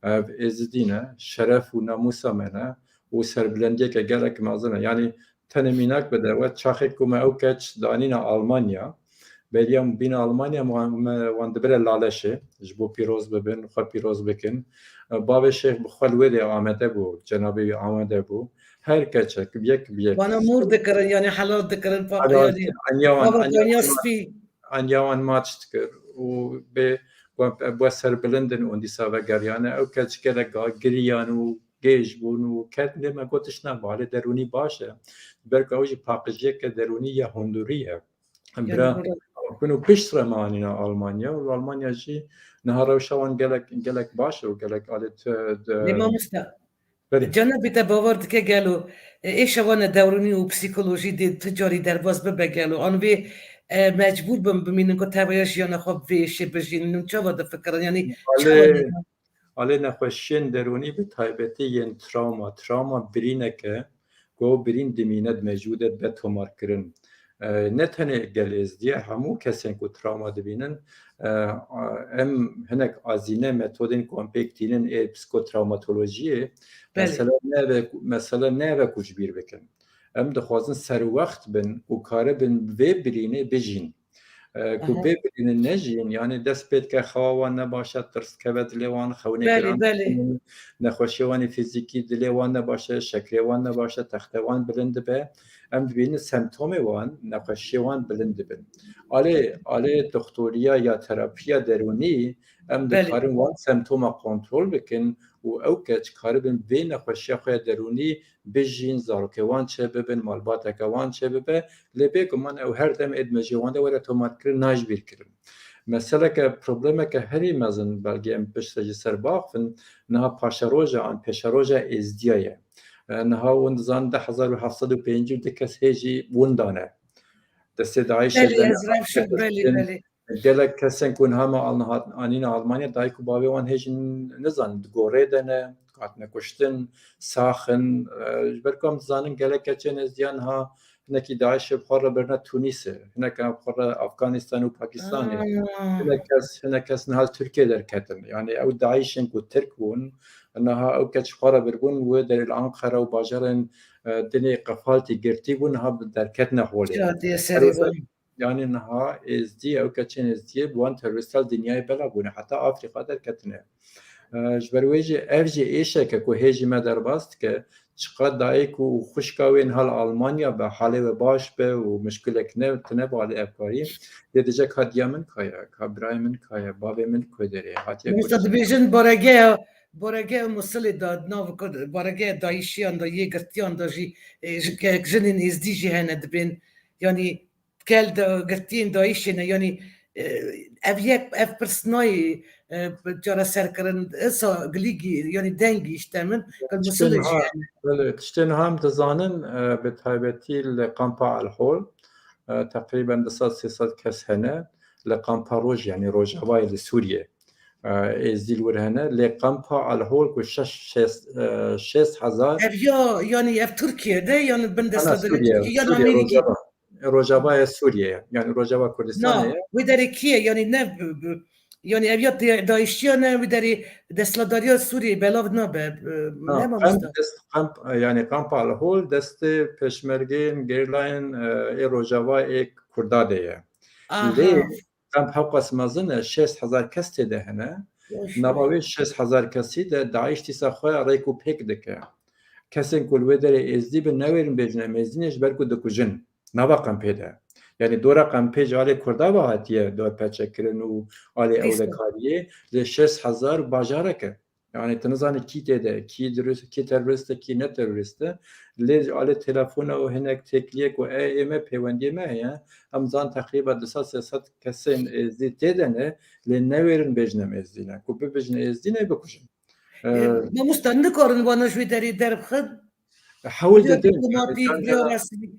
ev êzidî ne, şeref û namûsa me ne û serbilendiyeke gelek mezin e. Yanî tenê mînak bide we, çaxê ku me ew keç danîne Almanya, beriya em bîne Almanya, me wan, me wan dibire Laleşê, ji bo pîroz bibin, xwe pîroz bikin. Bavê Şêx bi xwe li wê de amade bû, cenabê wî amade bû. Her keçek, bi yek bi yek. Wana mor dikirin, yanî helal dikirin, Helal, yanî aniya wan, bava aniya wan, spî. aniya wan maç dikir û bê, bû, bû serbilind in û dîsa vegeriyane. Ew keç gelek ga-, giriyan û gêj bûn û ket lê me got, tişt ne, balê derûnî baş e. Belka ew jî paqijiyeke derûnî ya hundirî ye. Bira, Yanî, bira. Kun û pişt re me anîne Almanya û Almanya jî niha rewşa wan gelek, gelek baş e û gelek alê tu de Lê mamoste, Belê. Cenabê te bawer dike gelo, e, êşa wana derûnî û psîkolojî dê tu carî derbas bibe gelo? An vê, e, mecbûr bin bimînin ku teveya jiyana xwe bi vê êşê bijînin? Hûn çawa difikirin? Yanî Alê, çawa ne? alê nexweşiyên derûnî bi taybetî yên trawma. Trawma birîneke ku ew birîn dimîne, di mecû de dibe tomarkirin. E, ne tenê gel êzdiye, hemû kesên ku travma dibînin, e, em hinek azîne metodên ku em pêk tînin ê psikotravmatolojiyê, Belê. mesele ne ve, mesele ne ve ku ji bîr bikin. Em dixwazin serwext bin û karibin vê birînê bijîn. E, ku Aha. bê birînin nejîn, yani dest pê dike xewa wan ne baş e, tirs dikeve dilê wan, xewnê Belê, giran belê. dibînin, nexweşiya wan ê fîzîkî dilê wan ne baş e, şekrê wan ne baş e, textê wan bilind dibe. Em dibînin semptomê wan, nexweşiyê wan bilind dibin. Alê, alê doxtoriya ya terapiya derûnî, em Belê. dikarin wan semptoma kontrol bikin û ew keç karibin vê nexweşiya xwe ya derûnî bijîn, zarokê wan çêbibin, malbateke wan çêbibe, lê bêguman ew her dem ê di mejê wan de were tomarkirin, nayê ji bîr kirin. Meseleke, problemeke herî mezin, belkî em piştre jî ser biaxivin, niha paşeroja an pêşeroja êzdiya ye. E, niha hûn dizanin du hezar û heft sed û pêncî û du kes hê jî winda ne. Destê DAIŞê Belê, de ne, ez rewşa, gelek belê, kesên, belê. gelek kesên ku niha me al-, niha anîne Almanya, dayik û bavê wan hê jî nizanin, di gorê de ne, hatine kuştin, sax in. E, ji ber ku em dizanin gelek keçên êzdiya niha hinekî DAIŞê bi xwe re birine Tunîsê, hineke bi xwe re Afganistan û Pakistanê. Aa. Hinek kes, hinek kes niha li Tirkiyê derketin. Yani ew DAIŞên ku Tirk bûn, niha ew keç bi xwe re birbûn wê derê li Anqera û bajarên, e, dinê qefaltî girtî bûn, niha derketine holê. Cadê Her serê wisa wan. Yani niha êzdî, ew keçên êzdiyê bi wan terorîsta li dinyayê bela bûne, heta Afrîka derketine. E, ji ber wê jî ev jî êşeke ku hê jî me derbas dike, çiqas dayik û xwişka wê niha li Almanya be, halê we baş be û mişkilek ne, tune be alî evkarî, lê dije ka diya min ka ye, ka birayê min ka ye, bavê min ku derê hatiye Mesela Kurdistanê. dibêjin baregeya, baregeya Musilê de, nav, baregeya DAIŞiyan de, yê girtiyan de jî, e, ji ke-, jinên êzdî jî hene dibên. Yanî gel de girtiyên DAIŞê ne, yanî, e, ev yek, ev pirs nayê, e, çareser kirin. Esa gilî gî-, yanî dengî işte min, kul Tiştên Musilê jî ha-, hene. belê, tiştên ha em dizanin, e, bi taybetî li kampa El Hol, e, teqrîben du sed sê sed kes hene. Li kampa Roj, yanî Rojavayê li Sûriyê, e, êzdî li wir hene. Lê kampa El Hol ku şeş, şêst, e, şêst hezar Ev ya, yanî ev Tirkiye de, yanî bin Ana destadariya Sûriye, Tirkiye, yan Sûriye, Amerîkî? Rojava. Rojavayê Sûriyê ye. Yani Rojava Kurdistanê Na, ye. wê derê kî ye? Yanî ne bi, bi, yanî ev ya te-, DAIŞiyan e, wê derê desthilatdariya Sûriyeyê belav nabe, bi, Ha, ne mamosta? Kamp, dest, kamp, yani kamp Al-Hol destê pêşmergeyên gerîlayên, e, ê Rojava ê Kurda de ye. Aha. Lê kamp hewqas mezin e, şêst hezar kes tê de hene. Boş Nava ver. wê şêst hezar kesî de DAIŞ dîsa xwe rêk û pêk dike. Kesên ku li wê derê êzdî bin, newêrin bêjin em êzdî ne, ji ber ku dikujin. Nava kampê de. Yani dora kampê ji alê Kurda ve hatiye dorpeçekirin û alê Dîsa. ewlekariyê, lê şêst hezar bajarek e. Yani tu nizanî kî tê de, kî durist, kî terorist e, kî ne terorist e. Lê ji alê telefona û hinek têkiliyek û e, ê me pêwendiyê me heye. Em zan teqrîba du sed sê sed kesên êzdî tê de ne, lê newêrin bêjin em êzdî ne. Ku bibêjin êzdî ne, bikujin. E, Ee, mamosta, nikarin vana ji wê derê derbixin? Hewl Vê didin, yani, diplomatîk, vê cana, resmî.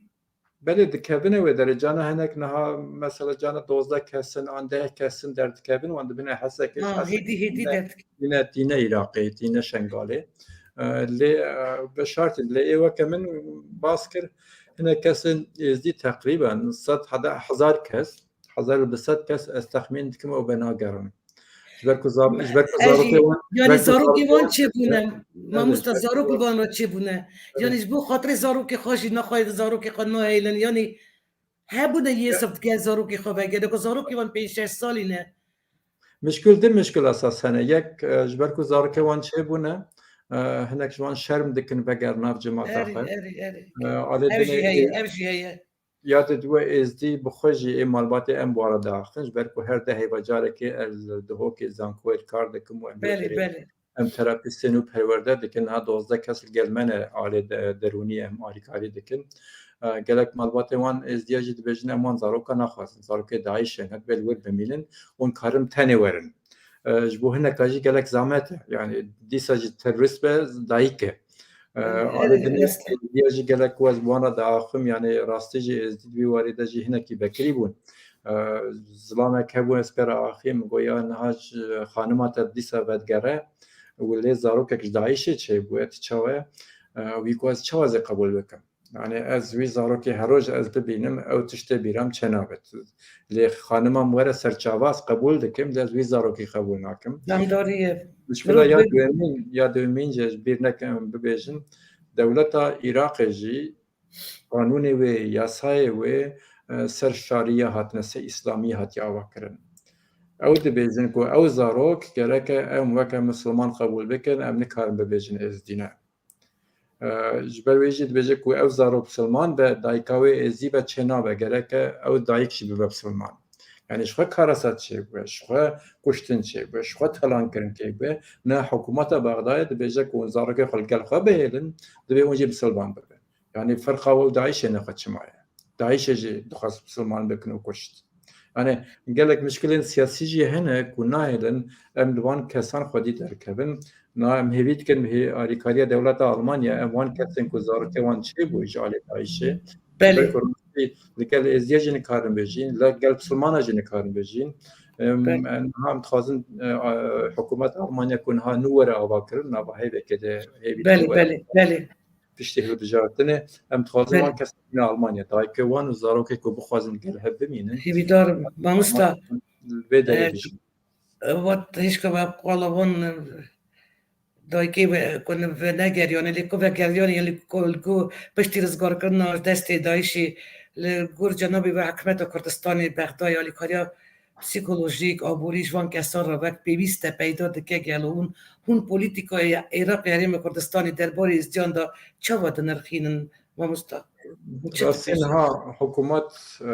belê dikevine wê derê. Cana hinek niha, mesela, cana dozdeh kesin an deh kesin derdikevin, wan dibine hesekê, Ha, hesek hêdî, hêdî tîne, derdikevin. tîne, tîne Iraqê, tîne Şengalê. E, lê, e, bi şartê, lê ê weke min bas kir, hinek kesên êzdî teqrîben sed heda hezar kes, hezar û du sed kes ez texmîn dikim ew venagerin. Ji ber ku zar-, ji ber ku Ev zarokê jî, wan, ji yanî ber ku zarokê zarokê wan wan çêbûne, Evet, mamosta, ji ber ku zarok li zar-, van re çêbûne. Evet. Yanî ji bo xatirê zarokê xwe jî nexwe zarokê xwe nahêlin. Yanî hebûne yê Ya. sif digel zarokê xwe vegere, ku zarokê wan pênc şeş salî ne. Mişkil, du mişkil esas hene. Yek, e, ji ber ku zarokê wan çêbûne, e, hinek ji wan şerm dikin veger nav cemata Erê, xwe. erê, erê. E, alê Ev jî dinê heye, ê-, ev jî heye. Ya di diwe êzdî bi xwe jî ê malbatê em bi wan re diaxin, ji ber ku her dehê ve carekê ez li Duhokê zankoyê kar dikim û em Belê, wê derê belê. em terapîstên û perwerde dikin. Niha dozdeh kes li gel me ne alê de-, derûnî em alîkarî dikin. E, gelek malbatê wan êzdiya jî dibêjin, em wan zaroka naxwazin. Zarokê DAIŞê ne, divê li wir bimînin û karin tenê werin. E, ji bo hineka jî gelek zamet e. Yani dîsa jî terorîst be dayik e. E, Ee, alê Evet, dinê rast e. êzdiya jî gelek ku ez bi wan re diaxim, yani rastî jî êzdî di vî warî de jî hinekî vekirî bûn. E, zilamek hebû, ez pê re axîm, min got, ya niha ji xanima te dîsa vedigere û lê zarokek ji DAIŞê çêbûye, tu çawa ye? E, wî ku ez çawa zê qebûl bikim? Yani ez wî zarokê her roj ez bibînim, ew tiştê bîra min çênabe. Lê xanima min were ser çava, ez qebûl dikim, lê ez wî zarokê qebûl nakim. Demdarî ye. Muşkila ya duyemîn, ya duyemîn jî ez bîr nekim bibêjim. Dewleta Iraqê jî qanûnê wê, yasayê wê, e, ser şariye hatine, ser îslamiyê hatiye avakirin. Ew dibêjin ku ew zarok gereke em weke misilman qebûl bikin, em nikarin bibêjin êzdî ne. E, ji ber wê jî dibêje ku ew zarok misilman be, dayika wê êzdî be, çênabe, gereke ew dayik jî bibe misilman. Yani ji xwe karesa çêbûye, ji xwe kuştin çêbûye, ji xwe talankirin çêbûye. Ne, hikûmeta Bexdayê dibêje ku hûn zarokê xwe li gel xwe bihêlin, divê hûn jî misilman bibin. Yani ferqa we û DAIŞê ne xwe çima ye? DAIŞê jî dixwest misilman bikin û kuşt. Yani gelek mişkilên siyasî jî hene ku nahêlin em li van kesan xwedî derkevin. Na em hêvî dikin bi hê-, alîkariya dewleta Almanya em van kesên ku zarokê wan çêbû ji alî DAIŞê. Belê. Belê ku rastî li gel êzdiya jî nikarin bêjîn, li gel misilmana jî nikarin bêjîn. Em, Belê. em, niha em dixwazin, e, a, hikûmeta Almanya ku niha nû were avakirin, nava hêvekê de hêvî Belê, were. belê, belê. Piştî hilbijartinê, em dixwazin Belê. wan kes bîne Almanya. Dayikê wan û zarokê ku bixwazin gel hev bimînin. Hêvîdar im, mamosta. Li vê derê E, bijîn. Wat hişka ve qala van, e, dayikê ve, ku ne, venegeriyane, lê ku vegeriyane, lê ku, ku piştî rizgarkirina destê DAIŞê li gor cenabê ve hikûmeta Kurdistanê Bexdayê alîkariya psîkolojîk, aborî ji van kesan re wek pêwîst e peyda dike gelo hûn, hûn polîtîkaya Iraqê Herêma Kurdistanê derbarê êzdiyan de çawa dinirxînin, mamosta? Çi Rastî dibêjin? Niha hikûmet, e,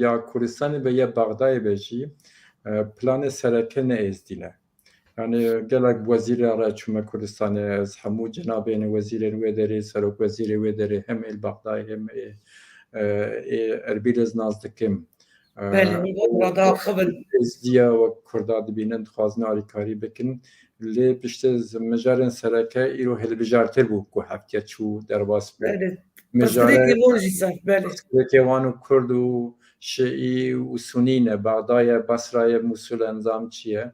ya Kurdistanê be ya Bexdayê be jî, e, planê sereke ne êzdî ne. Yani gelek wezîra re çûme Kurdistanê, ez hemû cenabên wezîrên wê derê, serok wezîrê wê derê, hem ê li Bexdayê hem ê, e, ê Erbîlê ez nas dikim. E, Belê, hûn van rada axivin. Êzdiya wek Kurda dibînin, dixwazin alîkarî bikin. Lê piştî z-, mijarên sereke îro hilbijartir bû ku heftiya çû derbas bû. Belê. Mijare Pirsgirêkê wan jî ser, belê. Pirsgirêkê wan û Kurd û Şiî û Sunî ne, Bexdayê, Basrayê, Mûsul e, nizam çi ye.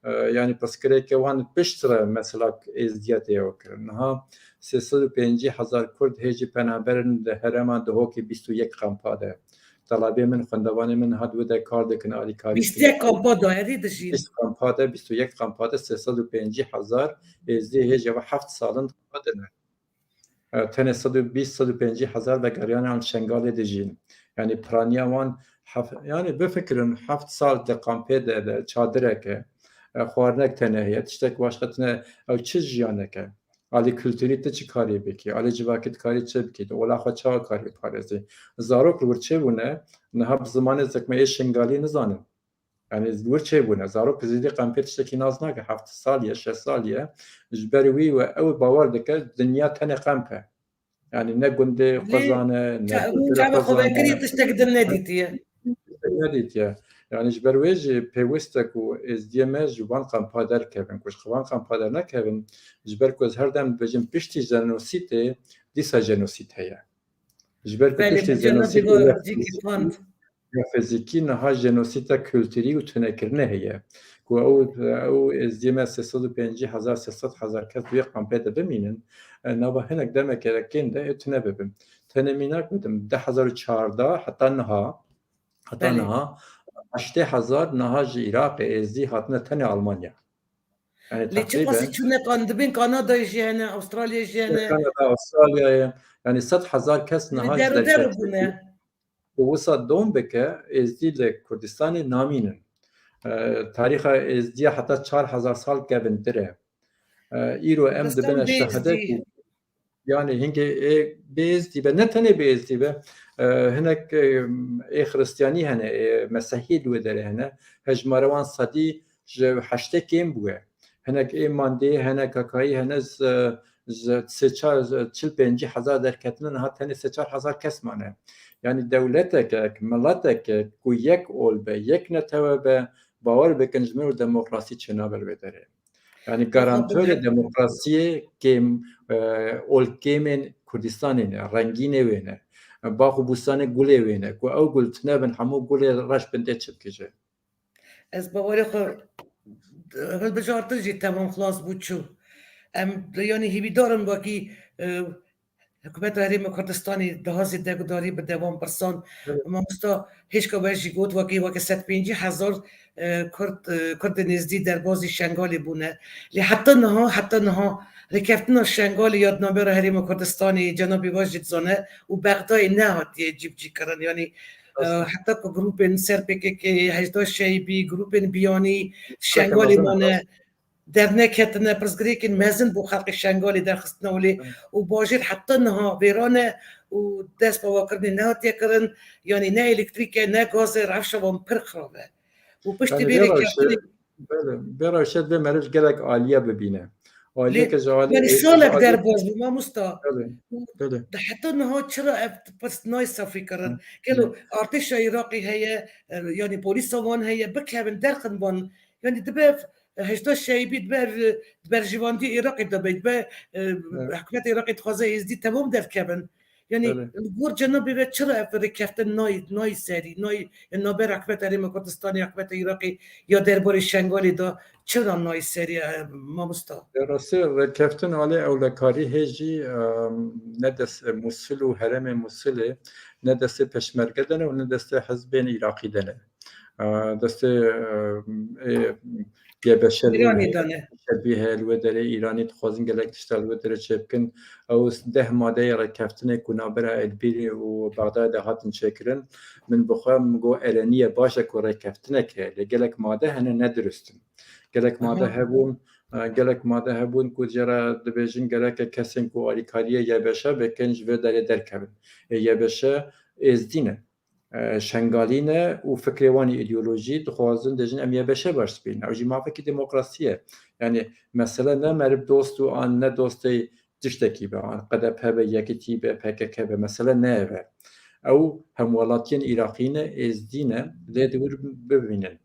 E, yani pirsgirêkê wan piştre mesela êzdiya tê ew kirin. Niha sê sed û pêncî hezar Kurd hê jî penaber in di herêma Dihokê bîst û yek kampa de. Telebê min, xwendevanê min niha di wê de kar dikin, alîkarî dikin. Bîst yek kampa de, herî dijîn. Bîst kampa de, bîst û yek kampa de sê sed û pêncî hezar êzdî hê jî heft sal in di xwe de ne. E, tenê sed û bîst, sed û pêncî hezar vegeriyane an Şengalê dijîn. Yani piraniya wan hef-, yani bifikirin heft sal di kampê de, de çadireke, e, xwarinek tenê heye, tiştek başqa tine, ew çi jiyaneke? Alî kulturî tu çi karî bikî? Alî civakî tu karî çi bikî? Tu ola xwe çawa karî parêzî? Zarok li wir çêbûne, niha bi zimanê zikme ê Şingalî nizanin. Yani li wir çêbûne. Zarok zêdî qempê tiştekî nas nake. Heft sal ye, şeş sal ye. Ji ber wî we ew bawer dike dinya tenê qemp e. Yani ne gundê xwe zane, ne kultura xwe zane. Hûn çavê xwe vekirî tiştek din nedîtiye. Nedîtiye. Yani ji ber wê jî pêwist e ku êzdiyê me ji van kampa derkevin. Ku ji van kampa dernekevin, ji ber ku ez her dem dibêjim piştî jenosîdê, dîsa jenosîd heye. Ji ber ku Belê, piştî bi cenabî jenosîdê we ya cîkî fizîkî, pand. ya fizîkî niha jenosîda kulturî û tunekirinê heye. Ku ew, ew êzdiyê me sê sed û pêncî hezar, sê sed hezar kes di wê kampê de bimînin, e, nava hinek demeke kêm de ê tune bibin. Tenê mînak bidim, du hezar û çardeh heta niha, Heta Belê. niha heştê hezar niha ji Iraqê êzdî hatine tenê Almanya. Yani Lê çi qasî teqrîben çûne kan dibên Kanadayê jî hene, Avustralyayê jî hene. Kanada, Avustralyayê, yani sed hezar kes Yani niha ji deru deru derketin. bûne. Û wisa dom bike, êzdî li Kurdistanê namînin. E, tarîxa êzdiya heta çar hezar sal kevintir e. E, îro em Kurdistan dibine bê şehede êzdî. ku Yani hingê ê bêzdî be, ne tenê bêzdî be, e, hinek, e, ê Xiristiyanî hene, ê Mesehî li wê derê hene, hejmara wan sedî ji heştê kêm bûye. Hinek ê Mandê hene, Kakayî hene, ji, ji sê çar, çil pêncî hezar derketine, niha tenê sê çar hezar kes mane. Yani dewleteke, mileteke ku yek ol be, yek netewe be, bawer bikin ji min û demokrasî çênabe li wê derê. Yani Xwe garantorê bide. demokrasiyê kêm, e, olkêmên Kurdistanê ne, rengînê wê ne, bax û bûstanê gulê wê ne, ku ew gul tune bin, hemû gulê reş bin tê çi bikije. Ez bawerê xwe hilbijartin jî temam xilas bû çû. Em, yanî hêvîdar in wekî, e, Hikûmeta Herêma Kurdistanê daha zêde guhdarî bide van pirsan. Evet. Mamosta hêşka we jî got, wekî, wekî sed pêncî hezar, e, Kurd, e, Kurdên Êzdî derbazî Şengalê bûne. Lê heta niha, heta niha rêkeftina Şengalê ya di navbera Herêma Kurdistanê, cenabê we jî dizane, û Bexdayê nehatiye cîbicîkirin. Yanî, e, Rast e. heta ku grûpên ser P K K, Hejda Şeybî, grûpên biyanî Şengalê mane. Derneketine, pirsgirêkên mezin bo xelkê Şengalê derxistine û lê, Evet. û bajêr heta niha vêran e û dest bi avakirinê nehatiye kirin, yanî ne elektrîk e, ne gaz e, rewşa wan pir xirab e. Û piştî Yani vê vê rewşe, rêkeftinê belê, vê rewşe divê meriv gelek aliye bibîne. Aliyeke Lê, ji alî yanî êdî salek alî derbas bû, mamosta. Belê, Û belê. di heta niha çira ev pirs nayê safî kirin? Hı. Gelo Hı. artêşa Iraqê heye, e, yanî polîsa wan heye, bikevin, derxin wan. Yanî dibe ev Hejda Şeybî dibe ev, e, di berjewendî Iraqê de be, dibe, e, Evet. hikûmeta Iraqê dixwaze Êzdî temam derkevin. Yanî Belê. li gor cenabê ve çira ev rêkeftin nayê, nayê serî, nayê, e, navbera hikûmeta Herêma Kurdistanê, hikûmeta Iraqê ya derbarê Şengalê de çira nayê serî, e, mamosta? Ya rastî rêkeftin alê ewlekarî hê jî, e, ne dest, e, Mûsil û herêmê Mûsilê ne destê peşmerge de ne û ne destê hizbên Iraqî de ne. E, destê, e, ê, Y B Ş li wê Îranê derê, de ne. Y B Ş heye li wê derê, Îranî dixwazin gelek tişta li wê derê çêbikin. Ew deh madeyê rêkeftinê ku navbera Erbîlê û Bexdayê de hatin çêkirin, min bi xwe min got, erêniye, baş e ku rêkeftinek heye, lê gelek made hene ne dirust in. Gelek made Aha. hebûn, e, gelek made hebûn ku jê re dibêjin gereke kesên ku alîkariyê Y B Ş bikin ji vê derê derkevin. Ê, Y B Ş êzdî ne. E, Şengalî ne û fikrê wan ê îdeolojî dixwazin dibêjin em Y B Ş baş dibînin. Ew jî mafekî demokrasî ye. Yanî mesele ne meriv dost û an ne dostê tiştekî be, an Q D P be, Yekitî be, P K K be, mesele ne ev e. Ew hemwelatiyên Iraqî ne, Êzdî ne, lê di wir bibînin.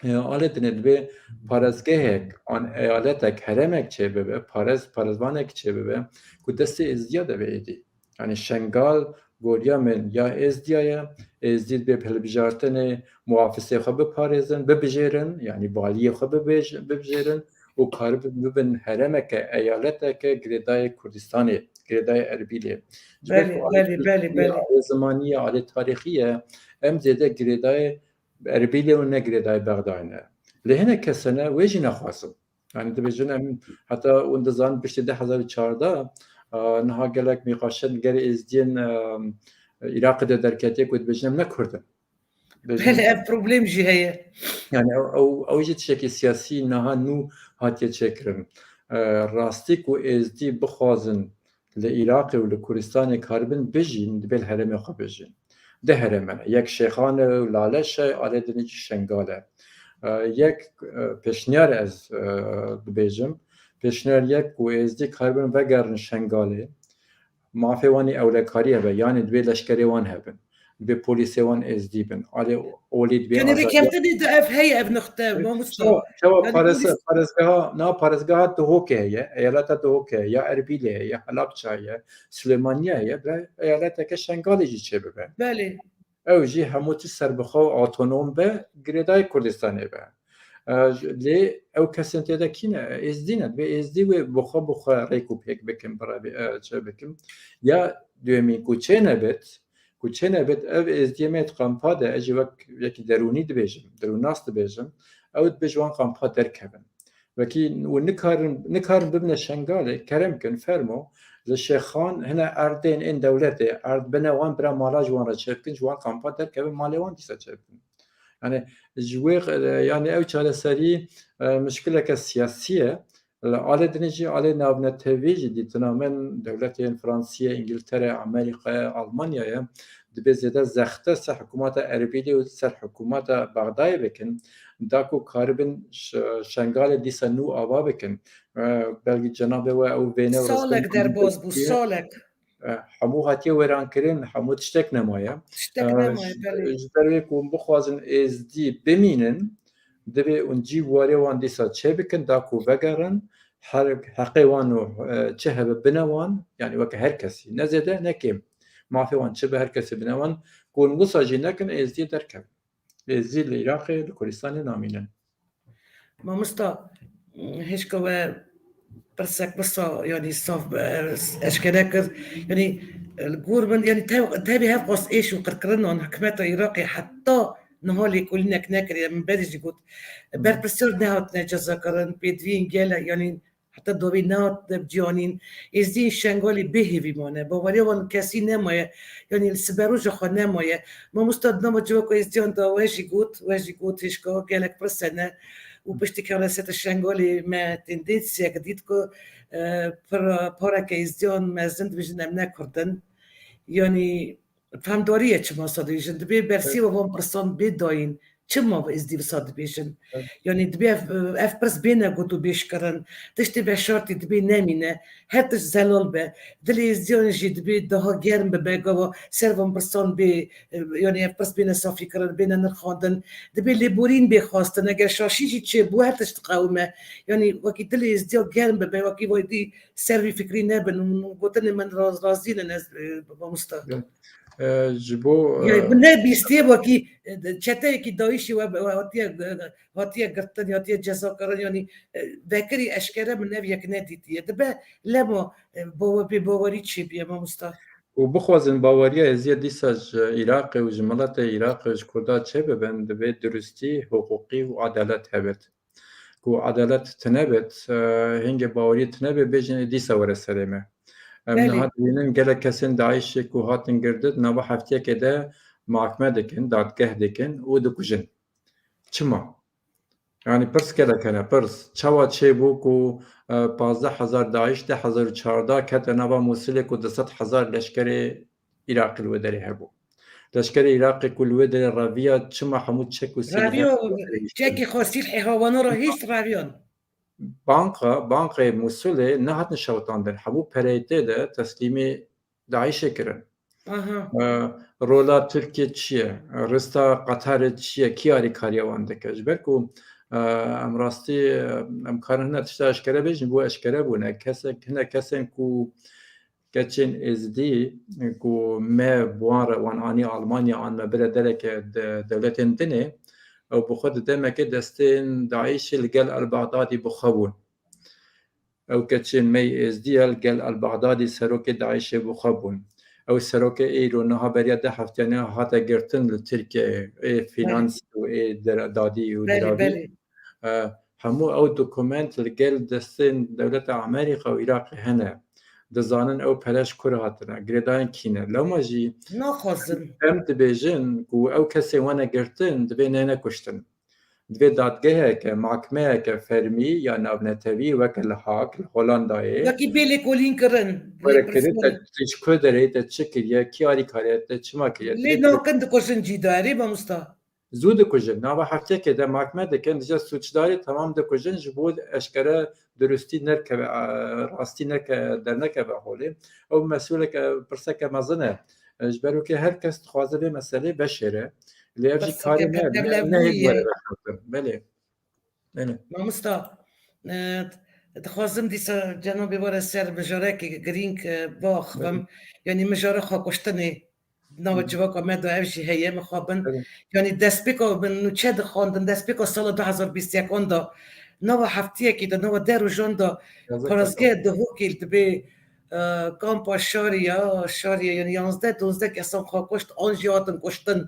E, alê dinê divê parêzgehek, an eyaletek, herêmek çêbibe, parêz, parêzvanek çêbibe ku destê Êzdiya de be êdî. Yanî Şengal goriya min ya Êzdiya ye, Êzdî dibê bi hilbijartinê muhafizê xwe biparêzin, bibijêrin, yanî valiyê xwe bibêj-, bibijêrin û karibin bibin herêmeke, eyaleteke girêdayê Kurdistanê, girêdayê Erbîlê. Ji ber Belê, ku alê belê, belê, kültûrî ye, belê. alê zimanî ye, alê tarîxî ye, em zêde girêdayê Erbîlê û ne girêdayê Bexdayê ne. Lê hinek kes hene, wê jî nexwazin. Yanî dibêjin em heta hûn dizanin piştî du hezar û çardeh, e, niha gelek nîqaşên gel êzdiyên, e, Iraqê de derketiye ku dibêjin em ne Kurd in. Dibêjin Belê, ev problem jî heye. Yanî ew, ew, ew jî tiştekî siyasî niha nû hatiye çêkirin. E, rastî ku êzdî bixwazin li Iraqê û li Kurdistanê karibin bijîn, divê li herêmê xwe bijîn. Du herêm hene. Yek Şêxan e û Laleş e, alê din jî Şengal e. E, yek, e, pêşniyar ez, e, dibêjim. Pêşniyar yek ku êzdî karibin vegerin Şengalê. Mafê wan ê ewlekarî hebe, yanî divê leşkerê wan hebin. Divê polîsê wan êzdî bin. Alê olî divê Yanî azadiya rêkeftinê de ev heye, ev nixte, mamosta. Çawa, çawa Yanî parêz-, polîs parêzgeha, na parêzgeha Duhokê heye, eyaleta Duhokê heye, ya Erbîlê heye, ya Helebça heye, Silêmaniye heye, bira eyaleteke Şengalê jî çêbibe. Belê. Ew jî hemû tişt serbixwe û otonom be, girêdayê Kurdistanê be. E, j-, lê ew kesên tê de kî ne? Êzdî ne. Divê Êzdî wê bi xwe, bi xwe rêk û pêk bikin, bi revê, e, çê bikin. Ya duyemîn ku çê nebit, ku çê nebit, ev êzdiyê me di kampa de, ez jî wek yekî derûnî dibêjim, derûnnas dibêjim, ew dibê ji wan kampa derkevin. Wekî û nikarin, nikarin bibine Şengalê, kerem kin, fermo, li Şêxan hine erdên ên dewletê, erd bine wan, bira mala ji wan re çêbikin, ji wan kampa derkevin, malê wan dîsa çêbikin. Yani ji wê, e, yani ew çareserî, e, mişkileke siyasî ye. Li alê dinê jî, alê navnetewî jî dîtina min dewletên Fransiyê, Îngiltere, Amerîka, Almanyayê dibê zêde zexte ser hikûmeta Erbîlê û ser hikûmeta Bexdayê bikin, da ku karibin Ş-, Şengalê dîsa nû ava bikin. E, belkî cenabê we ew vêne Salek derbas bû, salek. E, hemû hatiye wêrankirin, hemû tiştek nemaye. Tiştek E, nemaye, ji, belê. Ji ber wê ku hûn bixwazin êzdî bimînin, divê hûn cî warê wan dîsa çêbikin, da ku vegerin, her, heqê wan û, e, çi hebe bine wan, yani weke her kesî, ne zêde, ne kêm. Mafê wan çi be, her kesî bine wan, ku hûn wisa jî nekin, êzdiyê derkevin. Êzdî li Iraqê, li Kurdistanê namînin. Mamosta, hêşka we pirsek wisa, yanî saf, e, eşkere kir. Yanî, e, li gor min, yanî tev-, tevî hev qas êş û qirkirinan hikûmeta Iraqê heta niha lêkolînek nekiriye. Min berê jî got, berpirsiyar nehatine cezakirin, pêdiviyên gelek, yanî heta dawî nehatine bicanîn. Êzdiyên Şengalê bêhêvî mane. Baweriya wan kesî nemaye. Yanî li siberoja xwe nemaye. Mamosta, di nava civaka êzdiyan de we jî got, we jî got hêşka gelek pirs hene. Û piştî ke reseta Şengalê me tendênsiyek dît ku, e, pir-, pareke êzdiyan mezin dibêjin em ne Kurd in. Yanî fehmdarî ye çima sa dibêjin. Dibê bersîva van pirsan bê dayîn. Çima êzdî wisa dibêjin? Evet. Yanî dibê ev, ev pirs bêne gotûbêjkirin. Tiştê veşartî dibê nemîne. Her tişt zelal be. Dilê êzdiyan jî dibê daha germ bibe. Gava ser van pirsan bê, e, yanî ev pirs bêne safîkirin, bêne nirxandin. Dibê lêborîn bê xwestin. Eger şaşî jî çêbû, her tişt diqewime. Yanî wekî dilê êzdiya germ bibe, wekî waydî ser vî fikrî nebin. Gotinê min raz-, razî ne, e, mamosta. Evet. E, ji bo, Ya, e, bi ne bîstiyê wekî, e, çeteyekî DAIŞ'ê we, we hatiye, e, hatiye girtin, hatiye cezakirin, yanî, e, vekirî eşkere min ev yek nedîtiye. Dibe lema, e, bawe-, bêbawerî çêbiye, mamosta. Û bixwazin baweriya êzdiya dîsa ji Iraqê û ji miletê Iraqê û ji Kurda çêbibin, divê durustî, hiqûqî û edalet hebit. Ku edalet tune bit, e, hingê baweriyê tune bê, bêjin ê dîsa were serê me. Em Belê. niha dibînin gelek kesên DAIŞ'ê ku hatin girtin, nava heftiyekê de mahkeme dikin, dadgeh dikin û dikujin. Çima? Yani pirs gelek hene, pirs. Çawa çêbû ku, e, pazdeh hezar DAIŞ, deh hezar û çardeh kete nava Mûsilê ku du sed hezar leşkerê Iraqê li wê derê hebû. Leşkerê Iraqê ku li wê derê reviya, çima hemû çek û sîlîhê Reviyo, çekê xwe sîlhê hawana re hîşt reviyan. Banka, bankayê Mûsilê nehatin şewitandin. Hemû pereyê tê de teslîmê DAIŞ'ê kirin. Aha. E, rola Tirkiye çi ye? Rista Qatarê çi ye? Kî alîkariya wan dike? Ji ber ku, e, em rastî, e, em karin hine tişta eşkere bêjin, bo eşkere bûne. Kesek, hine kesên ku keçên êzidî ku me bi wan re wan anî Almanya an me bire dereke de, dewletên dinê, ew bi xwe di demekê destên DAIŞ'ê li gel El-Bexdadî bi xwe bûn. Ew keçên me yê êzidî ya li gel El-Bexdadî serokê DAIŞ'ê bi xwe bûn. Ew serokê ê îro niha beriya deh hefteyane hate girtin li Tirkiyeyê, ê fînans û ê der-, dadî û Belê, diravî. belê. E, hemû ew dokument li gel destên dewleta Amerîka û Iraqê hene. Dizanin ew pere ji ku re hatine, girêdayên kî ne. Lewma jî Naxwazin. em dibêjin ku ew kesên wene girtin, divê neyne kuştin. Divê dadgeheke, mahkemeyeke fermî ya navnetewî weke li Hague, li Holandayê, Wekî bê lêkolîn kirin, were lê kirin, pirsgirêk. Te, te ji ku derê, te çi kiriye, kî alîkariye, te çima kiriye? Lê Divê nakin dikujin cî de, erê mamosta. Zû dikujin. Nava heftiyekê de mahkeme dikin, dije sûcdarê temam dikujin, ji bo eşkere durustî nerkeve, e, rastî neke-, dernekeve holê. Ew mesûleke, pirseke mezin e. E, ji ber wekî her kes dixwaze vê meselê veşêre. Lê ev jî Pirseke karê me, me, tevlebûyî ne yek ye. were veşartin. Belê. Belê. Mamosta, e, dixwazim dîsa cenabê were ser mijarekê girîng, e, biaxivim. Belê. Yanî mijara xwekuştinê. Nava Hı hı. civaka me de ev jî heye, mixabin. Evet. Yanî destpêka min nûçe dixwandin, destpêka sala du hezar bîst û yekan de, nava heftiyekê de, nava deh rojan de, Yazık parêzgeha Duhokê dibê, e, kampa Şariya, Şariya, yanî yanzdeh dozdeh kesan xwe kuşt, an jî hatin kuştin.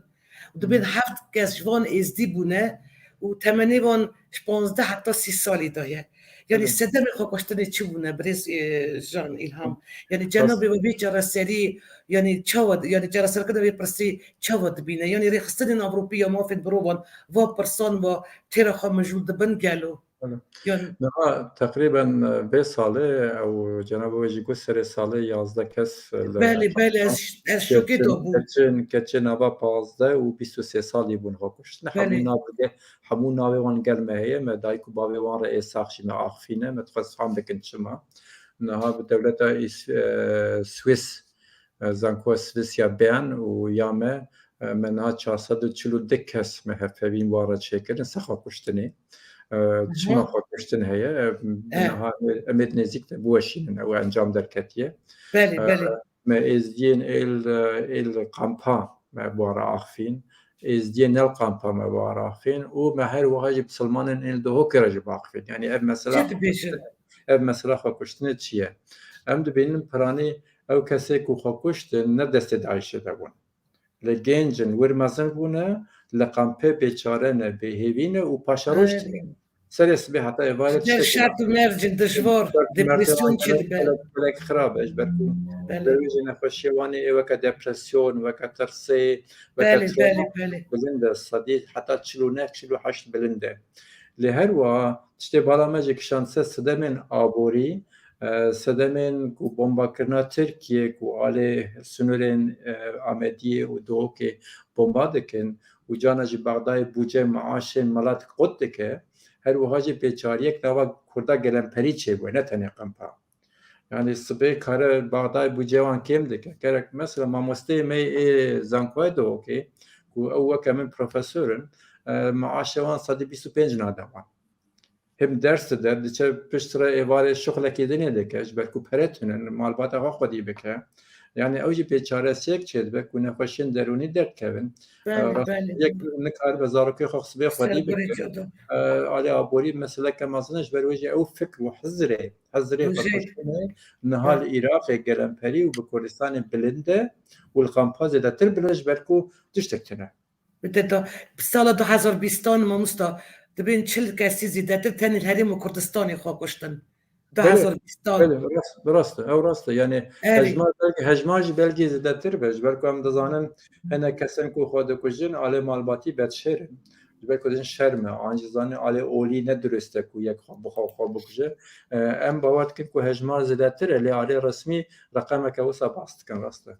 Û dibên Hı. heft kes ji van êzdî bûne û temenê van ji panzdeh heta sî salî de ye. Yanî Evet. sedemê xwekuştinê çi bûne, birêz, e, Jan Îlham? Yanî Rast. cenabê we vê çareserî, yanî çawa, yanî çareserkirina vê pirsê çawa dibîne? Yanî rêxistinên Ewropî ya mafên mirovan va pirsan va têra xwe mijûl dibin gelo? Evet. Yanî Niha teqrîben, e, vê salê ew cenabê we jî got serê salê yazdeh kes, e, li Belê, belê, ez, ez şokê Keçin, de bûm. keçin, keçin nava pazdeh û bîst û sê salî bûn xwe kuştin. Hemû Belê. nav-, hemû navê wan gel me heye, me dayik û bavê wan re ê sax jî me axifîne, me dixwest fam bikin çima. Niha bi dewleta Îs-, e, Swîs, e, zankoya Swîs ya Bern û ya me, e, me niha çar sed û çil û du kes me hevpeyvîn wan re çêkirin, ser xwe kuştinê. E, çima Aha. xwe kuştin heye, e, Eh. niha em ê nêzîk de biweşînin, ew encam derketiye. Belê, E, belê. Me êzdiyên êl, êl kampa me bi wan re axifîn. Êzdiyên nel kampa me bi wan re axifîn. Û me her wiha jî bisilmanên êl Duhokê re jî biaxifîn. Yanî ev mesela Çi dibêjin? Ev mesela xwekuştinê çi ye? Em dibînin piranî ew kesê ku xwe kuştin ne destê DAIŞê de bûn. Li genc in, wir mezin bûne, li kampê bêçare ne, bêhêvî ne û paşeroş tine. Serê sibê heta êvarê tiştekî şert û mercin dijwar, depresyon çêdibe. Gelek, gelek xirab e, ji ber ku Belê. Ber wê jî nexweşiyê wan ê weke depresyon, weke tirsê, weke Belê, travma belê, belê. Bilind e, sedî heta çil û neh, çil û heşt bilind e. Lê her wiha tiştê bala me jî kişand ser sedemên aborî, e, sedemên ku bombakirina Tirkiyê ku alê sinûrên, e, Amediyê û Duhokê bomba dikin û cana jî Bexdayê bûcê maaşên milet qut dike, her wiha jî pêçariyek nava Kurda gelemperî çêbûye, ne tenê qempa. Yani sibê kare Bexdayê bûcê wan kêm dike. Gerek mesela mamosteyê me ê zankoyê Duhokê ku ew weke min profesor in, e, maaşê wan sedî bîst û pênc nade wan. Him ders dide, diçe piştre êvarê şuxlekî dinê dike, ji ber ku pere tune, malbata xwe xwedî bike. Yani ew jî pêçaresiyek çêdibe ku nexweşiyên derûnî derdikevin. Belê, Rast belê. Yek nikaribe zarokê xwe sibê xwedî bike. Alê aborî meseleke mezin e, ji ber wê jî ew fikr û hizrê, hizrê xwe kuştinê niha li Iraqê gelemperî û bi Kurdistanê bilind e û li kampa zêdetir bilind e, ji ber ku tiştek tune. Bi te da, bi sala du hezar bîstan mamosta, dibên çil kesî zêdetir tenê li Herêma Kurdistanê xwe kuştin. Belê, du hezar bîstan. Belê, rast, rast e, ew rast e. Yani Erê. Hejmar belkî, hejmar jî belkî zêdetir be. Ji ber ku em dizanin hinek kesên ku xwe dikujin, alê malbatî bedşêr in. Ji ber ku dibin şerm e. An jî zanîn alê olî ne dirust e ku yek xwe bi xwe, xwe bikuje. E, em bawer dikin ku hejmar zêdetir e, lê alê resmî reqemeke wisa bas dikin, rast e.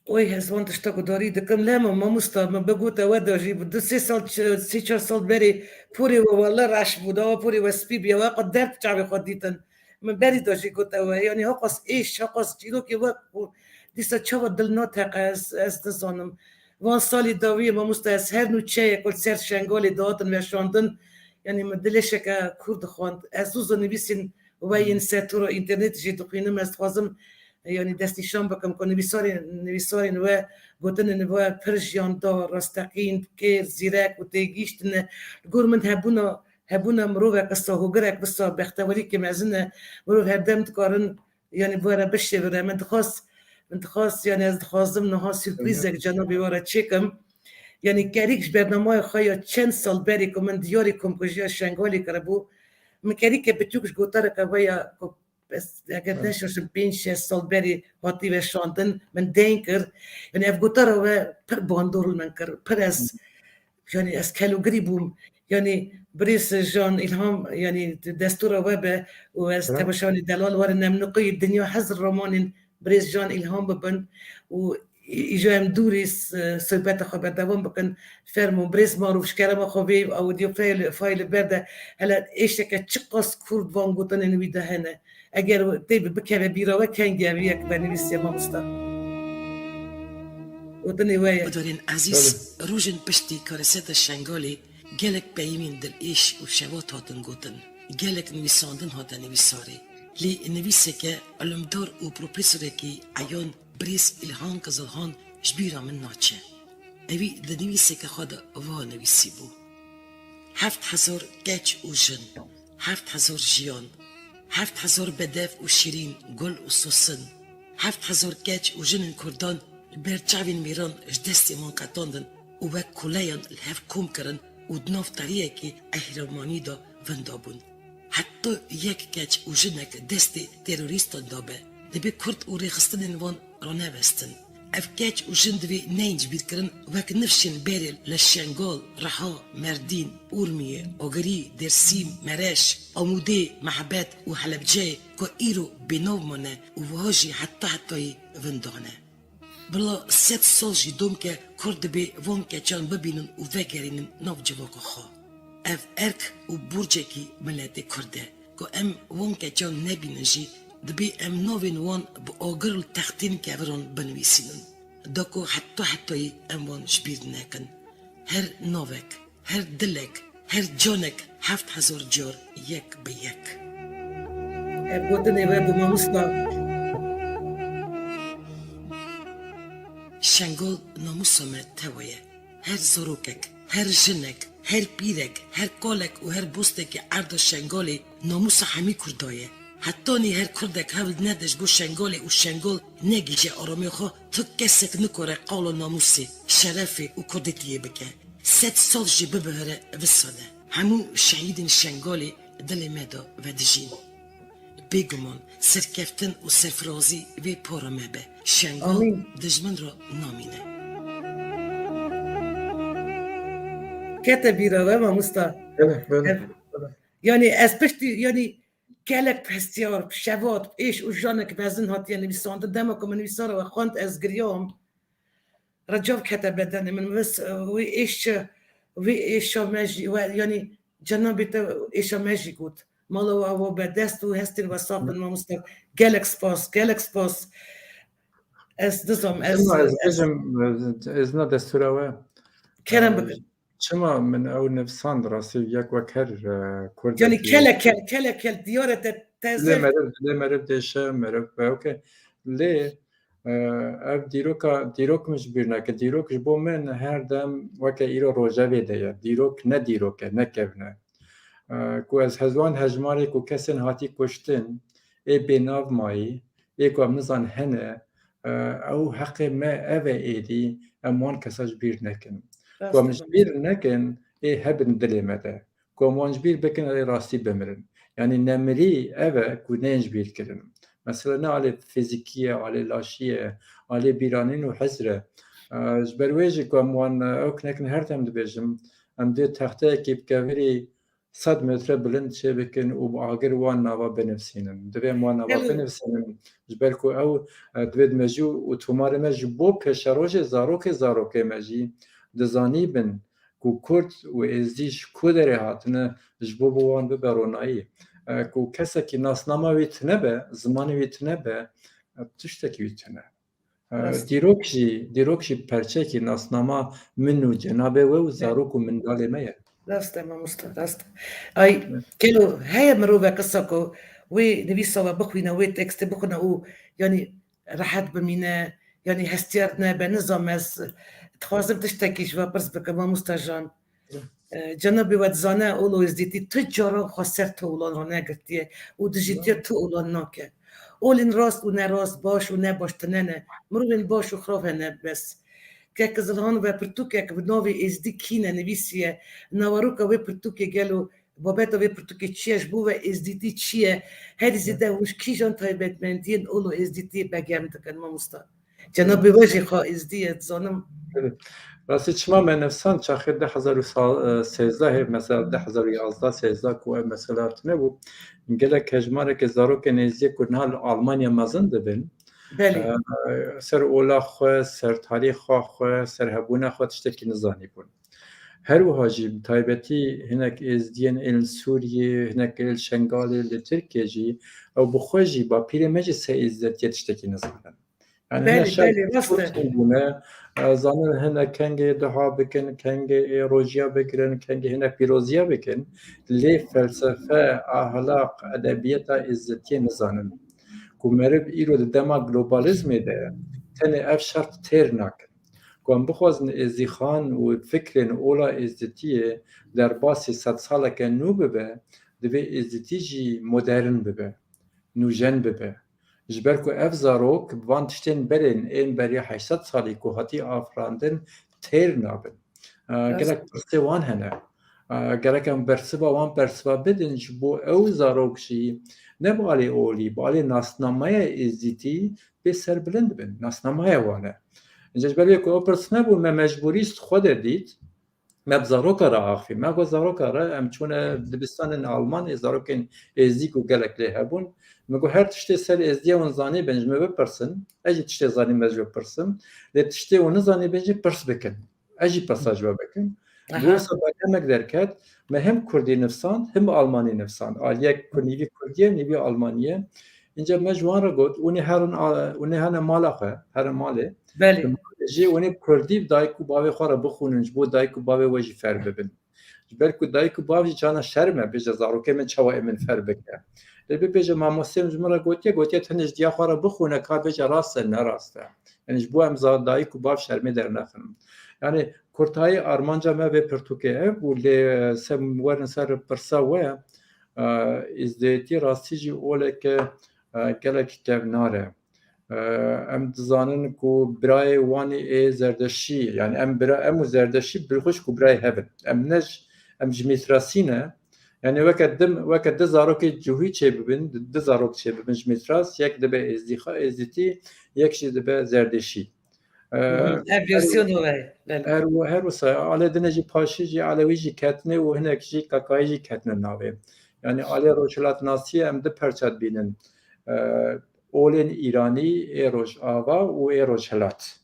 Oy, ez van tişta gudarî dikim. Lema mamosta, min bigote we de jî bi du sê sal, ç-, sê çar sal berê porê we wele reş bû, dawa porê we spî bûye, we qet derb çavê xwe dîtin. Min berî de jî gote we, yanî haqas êş, haqas çîrokê we û dîsa çawa dil nateqe, ez, ez nizanim. Van salî dawiyê mamosta, ez her nûçeyek li ser Şengalê dihatin veşandin, yanî min dilêşeke kûr dixwand. Ez zû zû nivîsên we yên ser tora înternetê jî dixwînim, ez dixwazim yanî destnîşan bikim ku nivîsarên, nivîsarên we gotinên we pir jiyan da, rasteqîn, kêr, zîrek û têgihiştin e. Li gor min hebûna, hebûna mirovek wisa, hogirek wisa bextewarîkê mezin e. Mirov herdem dikarin yanî bi we re bişêvire. Min dixwast, min dixwast, yanî ez dixwazim niha sürprîzek cenabê we re çêkim. Yanî kerîk ji bernamaya xwe ya çend sal berê ku min diyarî komkujiya Şengalê kiribû, min kerîke piçûk ji gotareke we ya ku ez, eger neşaşim, pênc şeş sal berê hatî veşandin, min deyn kir. Yanî ev gotara we pir bandor li min kir. Pir ez, yanî ez kelogirî bûm. Yanî birêz Jan Îlham, yanî destûra we be û ez temaşevanê delal werin, em niqoyî dinya hezir romanên birêz Jan Îlham bibin û î-, îja em dûrî s-, sohbeta xwe berdewam bikin. Fermo, birêz Marûf, ji kerema xwe vê audio file, file berde. Hele êşeke çiqas kûr van gotinên wî de hene. Eger tê bi-, bikeve bîra we, kengî ev yek venivîsiye mamosta? Gotinê we ye. Guhdarên ezîz, Belê. Rojên piştî kareseta Şengalê gelek peyivên dilêş û şewat hatin gotin. Gelek nivîsandin hate nivîsarê. Lê nivîseke ilimdar û profesorekî eyan birêz Îlhan Kizilhan ji bîra min naçe. Ewî di nivîseke xwe de wiha nivîsîbû: Heft hezar keç û jin, heft hezar jiyan, heft hezar bedev û şîrîn, gul û sosin, heft hezar keç û jinên Kurdan li ber çavên mêran ji destê wan qetandin û wek kuleyan li hev kom kirin û di nav tariyekî qehremanî de winda bûn. Heta yek keç û jinek destê terorîstan de be, divê Kurd û rêxistinên wan ranevestin. Ev keç û jin divê neyên jibîrkirin wek nifşên berê li Şengal, Riha, Merdîn, Urmiyê, Ogirî, Dêrsîm, Mereş, Amûdê, Mehbet û Helebceyê ku îro bênav mane û wiha jî heta hetayî winda ne. Bila sed sal jî dom ke Kurd dibê van keçan bibînin û vegerînin nav civaka xwe. Ev erk û borcekî miletê Kurd e. Ku em wan keçan nebînin jî, dibê em navên wan bi agir li textên keviran binivîsînin. Da ku heta hetayî em wan ji bîr nekin. Her navek, her dilek, her canek heft hezar car yek bi yek. Ev gotinê we bû mamosta. Şengal namûsa me tewa ye. Her zarokek, her jinek, Her pîrek, her kalek û her bostekê erda Şengalê namûsa hemî Kurda ye. Hetanî her Kurdek hewl nede ji bo Şengalê û Şengal negihîje aramê xwe, tu kesek nikare qala namûsê, şerefê û Kurdetiyê bike. Sed sal jî bibihire, visa ne. Hemû şehîdên Şengalê dilê me de vedijîn. Bêguman, serkeftin û serfirazî vê para me be. Şengal Amîn. Dijmin re namîne. Kete bîra we, mamosta. Evet, böyle. Evet. Yani ez piştî, yani gelek hestiyar, şevat, êş û janek mezin hatiye nivîsandin. Dema ku min nivîsara we xwend, ez giriyam. Recav kete bedenê min. Wis, wî êş, wî êşa me jî, we, yanî cenabê te êşa me jî got. Mala we ava be dest û hestên we sax bin, mamosta. Gelek spas, gelek spas. Ez nizam, ez, Çima ez ez bêjim, ez na destûra we. Kerem Ee, bikin. Çima min ew nivsand rastî yek wek her, e, Kurdekî. Yani kele kel, kele kel, diyare te Lê teze. Meriv, lê meriv dêşe, meriv be, okey. Lê, e, ev dîroka, dîrok min ji bîr neke. Dîrok ji bo min her dem weke îro rojevê de ye. Dîrok ne dîrok e, ne kevn e. E, ku ez hezwan hejmarê ku kesên hatî kuştin, ê bênav mayî, ê ku em nizan hene, e, ew heqê me ev e êdî, em wan kesa ji bîr nekin. Ku em ji bîr nekin, ê hebin dilê me de. Ku em wan ji bîr bikin, ê rastî bimirin. Yanî nemirî ev e ku neyên ji bîr kirin. Mesela ne alê fîzîkî ye, alê laşî ye, alê bîranîn û hizr e. E, ji ber wê jî ku em wan, e, ew nekin, her dem dibêjim, em dê texteyekî bi kevirî sed metre bilind çêbikin û bi agir wan nava binivîsînin. Divê em wan nava binivîsînin, ji ber ku ew, e, divê di mejû û tomarê me ji bo pêşerojê zarokê zarokê me jî dizanîbin ku Kurd û Êzdî ji ku derê hatine, ji bo bo wan bibe ronayî. E, ku kesekî nasnama wî tune be, zimanê wî tune be, e, tiştekî wî tune. E, Rast. Dîrok jî, dîrok jî perçekî nasnama min û cenabê we û zarok û mindalê me ye. Rast e, mamosta, rast e. Ay, Evet. Kelo, heye mirove qisa ku wê nivîsa we bixwîne, wê tekstê bixwîne û, yanî, rehet bimîne, yanî hestiyar nebe, nizam ez dixwazim tiştekî ji we pirs bikim, mamosta Jan. E, cenabê we dizane, olo êzdîtî tu caran xwe ser tu olan re negirtiye û dijîtiya tu olan nake. Olên rast û nerast, baş û nebaş tune ne. Mirovên baş û xirab hene bes. Kek Zilhan we pirtûkek bi navê Êzdî kî ne nivîsiye. Naveroka wê pirtûkê gelo, babeta wê pirtûkê çi ye? Ji bo we êzdîtî çi ye? Herî zêde hûn ji kîjan taybetmendiyên olo êzdîtiyê begehm dikin, mamosta? Cenabê we jî xwe êzdî ye, dizanim. Evet. Rastî çima me nivîsand, çaxê du hezar û sêzdeh, mesela du hezar û yazdeh sêzdeh ku ev mesela tune bû, gelek hejmareke zarokên êzdiyê ku niha li Almanya mezin dibin, Belê. e, ser ola xwe, ser tarîxa xwe, ser hebûna xwe tiştekî nizanîbûn. Her wiha jî bi taybetî hinek êzdiyên ên li Sûriyê, hinek ên li Şengalê, li Tirkiyê jî ew bi xwe jî bapîrê me jî ser êzdiyetiyê tiştekî nizanin. Yani Belê, hene şer belê, rast e. Bûne, e, zanin hene kengê duha bikin, kengê ê rojiya bigirin, kengê hene pîroziya bikin. Lê felsefe, ahlaq, edebiyata êzdîtiyê nizanin. Ku meriv îro di dema globalizmê de ye, tenê ev şert têr nakin. Ku em bixwazin êzdîxan û fikrên ola êzdîtiyê derbasî sedsaleke nû bibe, divê êzdîtî jî modern bibe, nûjen bibe. Ji ber ku ev zarok bi van tiştên berên ên beriya heşt sed salî ku hatî afirandin têr nabin. E, Rast. Gelek pirsê wan hene. E, gerek em bersiva wan bersiva bidin, ji bo ew zarok jî ne bi alê olî, bi alê nasnameya êzdîtî bê serbilind bin. Nasnameya wan e. Înca ji ber wê ku ew pirs nebû, me mecbûrî ji xwe de dît, me bi zaroka re axivî. Me got zaroka re, em çûne dibistanên Alman, ê zarokên êzdî ku gelek lê hebûn. Me got her tiştê ser êzdiya hûn zanîbin, ji me bipirsin. Ez jî tiştê zanîm, ez ji we bipirsim. Lê tiştê hûn nizanîbin jî pirs bikin. Ez jî pirsa ji we bikim. Aha. Wisa berhemek derket, me hem kurdî nivsand, hem almanî nivsand. Aliyek ku nîvî kurdî ye, nîvî almanî ye. Înca me ji wan re got, hûn ê herin a-, hûn ê hene mala xwe, herin malê. Belê. Jî hûn ê bi kurdî bi dayik û bavê xwe re bixwînin, ji bo dayik û bavê we jî fêr bibin. Ji ber ku dayik û bav jî çana şerm e, bêje zarokê min çawa ê min fêr bike. Lê bibêje mamosteyê min ji min re gotiye, gotiye tenê ji diya xwe re bixwîne, ka bêje rast e, ne rast e. Yani ji bo em za-, dayik û bav şermê dernexin. Yani Kurtayî armanca me vê pirtûkê ev bû, lê, e, se werin ser pirsa we, e, Êzdiyetî rastî jî oleke, e, gelek kevnar e. E, em dizanin ku birayê wan ê Zerdeştî, yani em bira, em û Zerdeştî bi xwe ji ku birayê hev in. Em ne ji, em ji Mîtrasî ne. Yani weke dim, weke di zarokê cihûyî çêbibin, di, di zarok çêbibin ji Mîtras, yek dibe Êzdîxa-, Êzdîtî, yek jî dibe Zerdeştî. E, Hı hı. Ev her versiyonu ve, belê. Her, her wisa, alê dinê jî paşî jî, Elewî jî ketine û hinek jî Kakayî jî ketine navê. Yani alê rojhilatnasiyê em di perça dibînin. E, olên Îranî, ê Rojava û ê Rojhilat.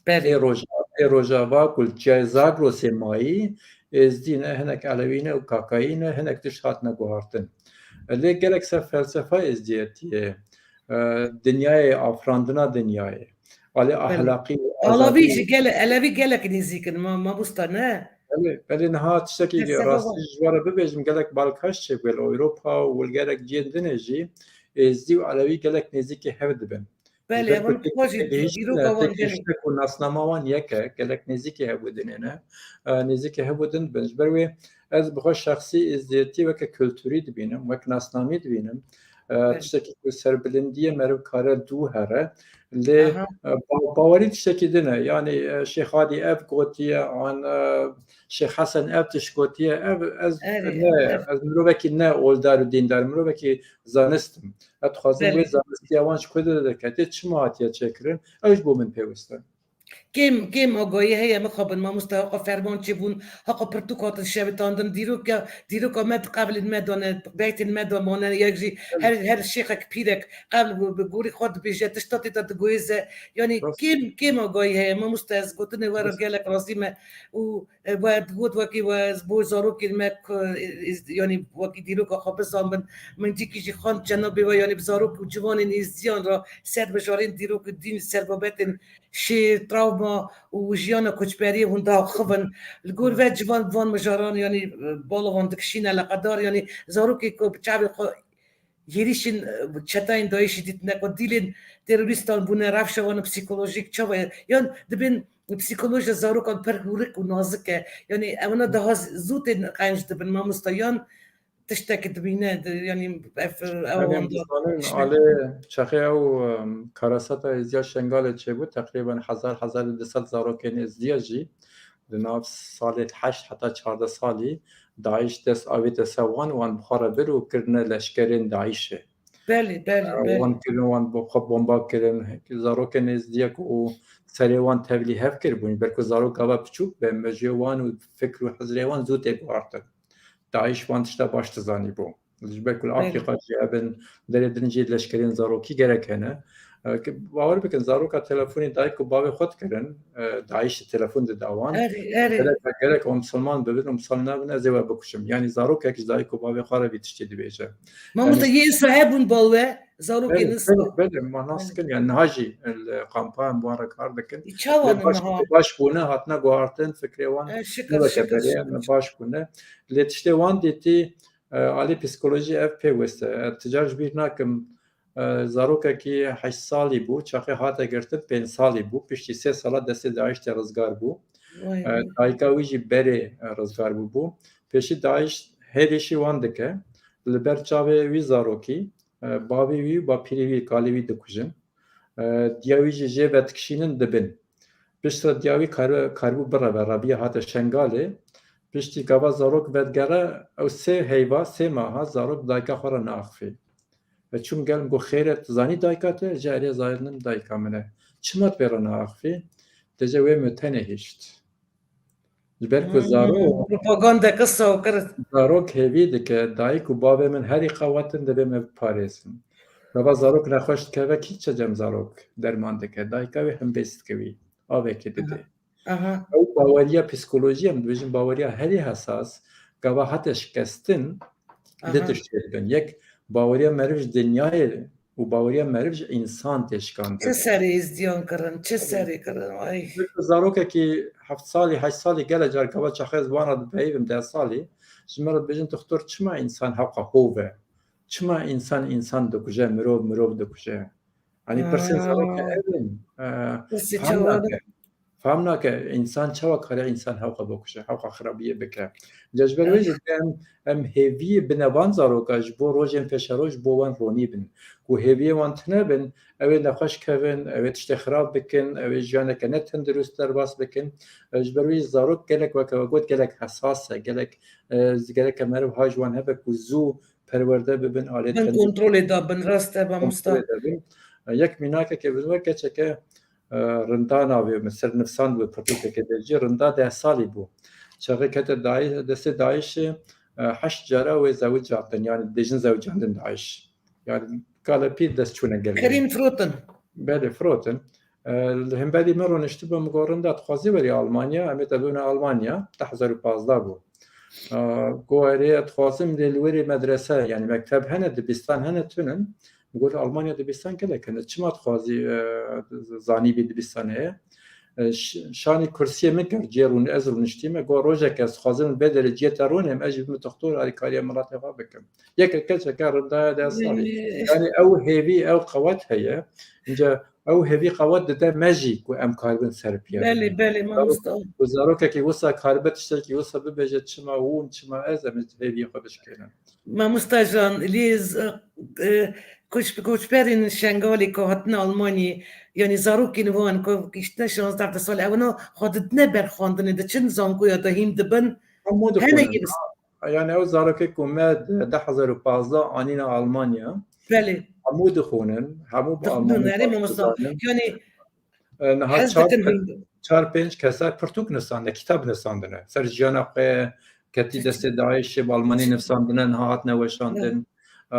Belê. Ê Roj-, ê Rojava ku li Zagrosê mayî, Êzdî ne, hinek Elewî ne û Kakayî ne, hinek tişt hatine guhartin. Lê gelek ser felsefa Êzdiyetiyê, e, dinyayê, afirandina dinyayê, alê Belê. Ahlaqî, Alavî azadî. Jî gele-, Elewî gelek nêzîk in, ma-, mamosta ne? Belê, belê niha tiştekî Felsefe rastî var. Ji we re bibêjim, gelek balkaş çêbûye li Ewropa û li gelek cihên dinê jî Êzdî û Elewî gelek nêzîkî hev dibin. Belê, Ji ber ewan ku bi xwe jî têkilî hiştin dîroka e, wan gelek. Têkilîştek û nasnama wan yek e, gelek nêzîkî hev û dinê ne. E, nêzîkî hev û din dibin. Ji ber wê ez bi xwe şexsî Êzdiyetî weke kulturî dibînim, wek nasnamî dibînim. E, Belê. Tiştekî ku serbilindiyê meriv kare dû here. Lê, Aha. e, ba-, bawerî tiştekî din e. Yani, e, Şêx Hadî ev gotiye, an, e, Şêx Hesen ev tişt gotiye. Ev, ez Erê, ne, ev. Ez mirovekî ne oldar û dîndar, mirovekî zanist im. Ez dixwazim Belê. Wê zanistiya wan ji ku de derketê, çima hatiye çêkirin, ew ji bo min pêwist e. Kêm, kêm agahî heye, mixabin mamoste, haqa ferman çêbûn, haqa pirtûk hatin şewitandin, dîroka, dîroka me di qevlên me de ne, beytên me de mane, yek jî her, her şêxek pîrek qevl bi, bi gorî xwe dibêje, tişta tê de diguhêze. Yanî Rast. Kêm, kêm agahî heye, mamoste, ez gotinê we re Rast. Gelek razî me û E, we got wekî we bo zarokên me ku, e, yanî wekî dîroka xwe bizanbin, min cîkî jî xwend cenabê we, yanî bi zarok û ciwanên êzdiyan re ser mijarên dîrok û dîn, ser babetên şêr, travma û jiyana koçberiyê hûn diaxivin. Li gor ve ciwan van mijaran, yanî, e, bala wan dikişîne eleqedar, yanî zarokê ku bi çavê xwe hêrişên, e, çetayên DAIŞ'î dîtine, ku dîlên terorîstan bûne, rewşa wan psîkolojîk çawa ye? Yan dibên psîkolojiya zarokan pir hûrik û nazik e. Yanî ewna daha z-, zû tên qenc dibin, mamosta, yan tiştekî dibîne, di-, yanî ev, ew Yanî em wenda dizanin, dişme. Alê çaxê ew, em, karasata êziya Şengalê çêbû, teqrîben hezar, hezar û du sed zarokên êziya jî di nav salê heşt heta çardeh salî DAIŞ dest avête ser wan, wan bi xwe re bir û kirine leşkerên DAIŞ'ê. Belê, belê, E, belê. Wan kirin, wan bo-, xwe bomba kirin. Zarokên êzdiya ku serê wan tevlî hev kiribûn, ber ku zarok gava piçûk be, mejiyê wan û fikr û hizrê wan zû tê guhartin. DAIŞ wan tişta baş dizanîbû. Ji ber ku li Belê. Afrîka jî hebin, derê din jî leşkerên zarokî gerek hene. E, ki bawer bikin, zaroka telefonê dayik û bavê xwe dikirin, e, DAIŞ telefon dida wan. Erê, erê. Gerek, gerek o misilman bibin û misilman nabin, ez ê we bikuşim. Yanî zarokek ji dayik û bavê xwe re vî tiştî dibêje. Mamoste, Yanî yê îsa hebûn bal we, zarokên Belê, îsa. Belê, belê, ma nas Belê. Dikin, yani niha jî li kampa em wan re kar dikin. Çawa Lê ne baş, niha? Baş bûne, hatine guhartin, fikrê wan E, şikir, ne weke şikir, berê, şikir, em şikir. Baş bûne. Lê tiştê wan dîtî, e, alî psîkolojî ev pêwist e. E, ti car ji bîr nakim, e, zarokekî heşt salî bû, çaxê hate girtin pênc salî bû, piştî sê sala destê DAIŞ de rizgar bû. Vay E, vay. Dayika wî jî berê, e, rizgar bûbû. Pêşî DAIŞ hêrişî wan dike. Li ber çavê wî zarokî, e, bavê wî û bapîrê wî, kalê wî dikujin. E, diya wî jî jê vedikişînin dibin. Piştre diya wî kar-, karibû bireve, reviye hate Şengalê. Piştî gava zarok vedigere, ew sê heyva, sê meha zarok dayika xwe re naaxivî. E, çûm gel, min got, "Xêr e, tu zanî dayika te?" "Ji erê zanim dayika min e." "Çima tu pê re naaxivî?" "Dêje wê min tenê hişt." Ji ber ku Hmm, zarok, propaganda qisa û kir. Zarok hêvî dike, dayik û bavê min herî qewet in, divê me biparêzin. Gava zarok nexweş dikeve, kî çe cem zarok derman dike? Dayika wê hembêz dike wî, avekê dide. Aha. Aha. Ew baweriya psîkolojî, em dibêjin baweriya herî hesas, gava hate şikestin, Aha. Du tişt tê dibin. Yek, baweriya meriv ji dinyayê û baweriya meriv ji însan tê şikandin. Çi serê êzdiyan kirin, çi Evet. serê kirin, ay. Zarokekî heft salî, heşt salî gele car gava çaxê ez wana dipeyivim deh salî, ji min re dibêjin, "Doktor, çima însan hewqa hov e? Çima însan însan dikuje, mirov mirov dikuje?" Yanî pirsên Aa. Zarokê ev in, e, Pirsê fam çawa nake. Fam nake însan çawa kare însan hewqa bikuje, hewqa xirabiyê bike. Ji ber wê jî em, em hêviyê bine van zaroka ji bo rojên pêşeroj ji bo wan ronî bin. Ku hêviyê wan tune bin, ew ê nexweş kevin, ew ê tiştê xirab bikin, ew ê jiyaneke ne tendurist derbas bikin. E, ji ber wê zarok gelek weke we got gelek hesas e, gelek, e, gereke meriv hay ji wan hebe ku zû perwerde bibin, alê Bin tendurist kontrolê da bin, rast e, mamosta. Kontrolê de bin. E, yek mînakeke bin we keçeke, e, rinda navê min ser nivsand bi pirtûkeke de jî rinda deh salî bû. Çaxê kete dayî-, destê DAIŞê, e, heşt cara wê zewicandin, yani dibêjin zewicandin DAIŞ. Yani kalepî dest çûne gelê. Kerîn firotin. Belê, firotin. E, li hemberî min rûniştibû, min got rinda dixwazî werî Almanya, em ê te bibine Almanya, du hezar û pazdeh bû. E, got erê, dixwazim lê li werî medrese, yani mekteb hene, dibistan hene, tunin. Min got Almanya dibistan gelek hene. Çima dixwazî, e, zanîbî dibistan heye? E, ş-, şanî kursiyê min kir, cê rûn-, ez rûniştîme. Got rojek ez dixwazim bê derê ciyê te rûnêm, ez jî bim doktor, alîkariya miletê xwe bikim. Yek keçeke rindaya deh salî. Ee, Yani ew hêvî, ew qewet heye. Înca ew hêvî qewet dide me jî ku em karibin ser piya Belê, bînin. belê, Zarok-, mamosta. Ku zarokekî wisa karibe tiştekî wisa bibêje, çima hûn, çima ez, em ê hêviyê xwe bişkênin. Mamosta Jan, lê z-, e, koç-, koçberên Şengalê ku hatine Almanyê, yani zarokên wan ku gihiştine şazdeh salî, ewana xwe didine ber xwendinê, diçin zankoya de hîn dibin. Hemû Hene dixwînin. yê bis- Yani ew zarokê ku me di du hezar û pazdeh anîne Almanya, Belê. hemû dixwînin, hemû bi Dixwînin, Almanî erê mamosta. dizanin. Yani E, niha hez çar, dikin hîn. çar pênc kesa pirtûk nisandine, kitab nisandine. Ser jiyana xwe, ketî Peki. destê DAIŞê, bi Almanî nivsandine, niha hatine weşandin. E,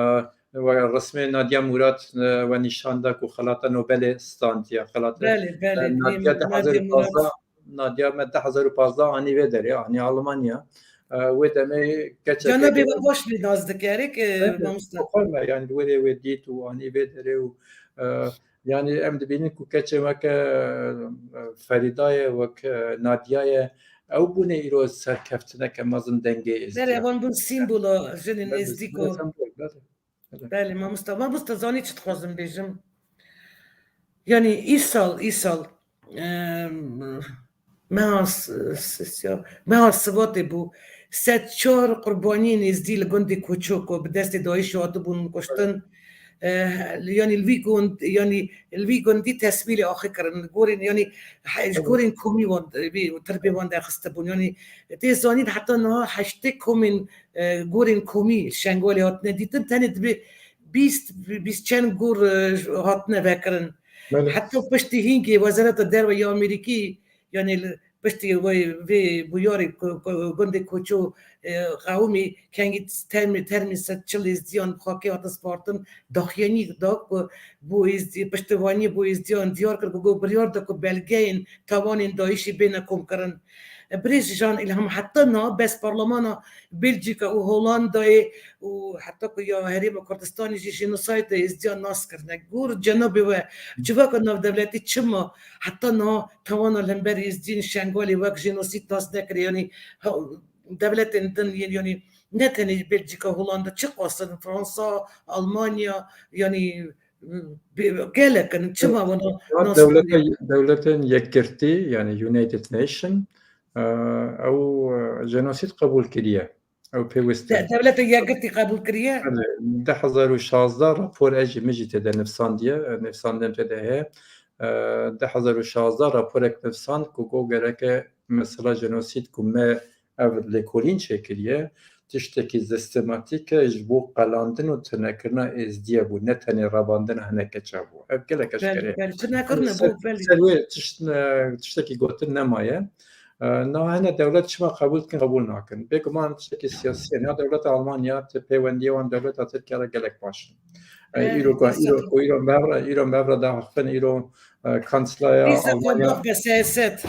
we resmê Nadia Murad, e, we nîşan da ku xelata Nobelê standiye. Xelata, Belê, belê, e, Nadia belê, di Nadia Murad. hezar û pazdeh, Nadia me du hezar û pazdeh anî vê derê, anî Almanya. E, wê demê keçeke Cenabê we baş lê nas dike, erê ki Evet, mamosta. xwe me, yani, wê rê wê dît û anî vê derê û, e, yani, em dibînin ku keçê weke, e, Ferîda ye, wek, e, Nadia ye, ew bûne îro serkeftineke mezin dengê Êzdiya. Berê, wan bûn sîmbola jinên Belê, Êzdî ku sîmbola sembol, belê. Belê, mamosta. Mamosta, zanî çi dixwazim bêjim? Yani îsal, îsal, em, meha s-, s-, s-, ya, meha Sibatê bû. Sed çar qurbaniyên Êzdî li gundê Koço ku bi destê DAIŞê hatibûn kuştin. E, yani li vî gund, yani li vî gundî tesmîlê axê kirin. Li gorên, yani he-, ji Evet. gorên komî wan, vî tirbê wan derxistibûn. Yani tê zanîn heta niha heştê komên e, gorên komî Şengalê hatine dîtin, tenê dibe bîst, bîst çend gor, e, hatine vekirin. Belê. Heta piştî hîngê Wezareta Derve ya Amerîkî, yani li, piştî wê, vê bûyarê ku, ku, gundê Koço, e, qewimî kengî termî, termî sed çil êzdiyan bi xakê hatin spartin, daxuyanî da ku bo êzdî, piştivaniyê bo êzdiyan diyar kir, ku got biryar da ku belgeyên tawanên DAIŞê bêne komkirin. Birêz Jan Îlham, heta niha bes parlemana Belcîka û Holandayê û heta ku ya Herêma Kurdistanê jî jenosaydê êzdiyan nas kirine. Gor cenabê we, civaka navdewletî çima heta niha tawana li hember êzdiyên Şengalê wek jenosîd nas nekiriye? Yanî ha, dewletên din yên, yanî ne tenê Belcîka, Holanda, çiqas in, Fransa, Almanya, yanî Bi-, gelek in. Çima wana Ya nas dewlete-, dewletên yekgirtî, yani United Nation, e, ew, e, jenosîd qebûl kiriye. Ew pêwist e. De-, dewletên yekgirtî qebûl kiriye? Belê, du hezar û şazdeh rapor, ez jî, min jî tê de nivsandiye, e, nivsandin tê de heye. E, du hezar û şazdeh raporek nivsand ku got gereke mesela jenosîd ku me ev lêkolîn çêkiriye, tiştekî sistematîk e ji bo qelandin û tunekirina êzdiyê bû, ne tenê revandina hineke çav bû. Ev gelek Belê, eşkere ye. belê. Tunekirine Ser, bû, belê. ser wê tişt-, e, tiştekî gotin nemaye. E, niha hene dewlet çima qebûl dikin, qebûl nakin. Bêguman tiştekî siyasî ye. Niha dewleta Almanya, te pêwendiyê wan dewleta Tirkiye re gelek baş in. E, Belê, îro ku, îro ku, îro mevra, îro mevra daxifin, îro, e, kanslaya Dîsa Almanya. Kondox be siyaset.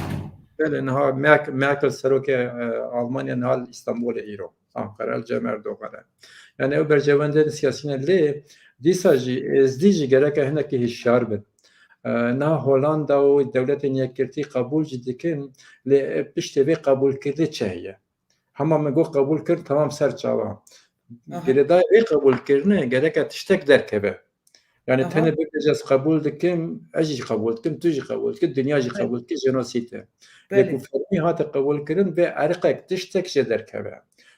Belê, niha Merk-, Merkel serokê, e, Almanya niha li Îstanbulê îro. Ankara li cem Erdogan e. Yani ew berjewendên siyasî ne lê dîsa jî êzdî jî gereke hinekî hişyar bin. E, niha Holanda û dewletên yekgirtî qebûl jî dikin lê, e, piştê vê qebûlkirinê çi heye? Hema me got qebûl kir, tamam ser çava. Aha. Girêdayî vê qebûlkirinê gereke tiştek derkeve. Yani Aha. tenê bibêje ez qebûl dikim, ez jî qebûl dikim, tu jî qebûl dikî, dinya jî Belê. qebûl dikî, jenosîd e. Lê ku Belê. fermî hate qebûlkirin, vê erqek tiştek jê derkeve.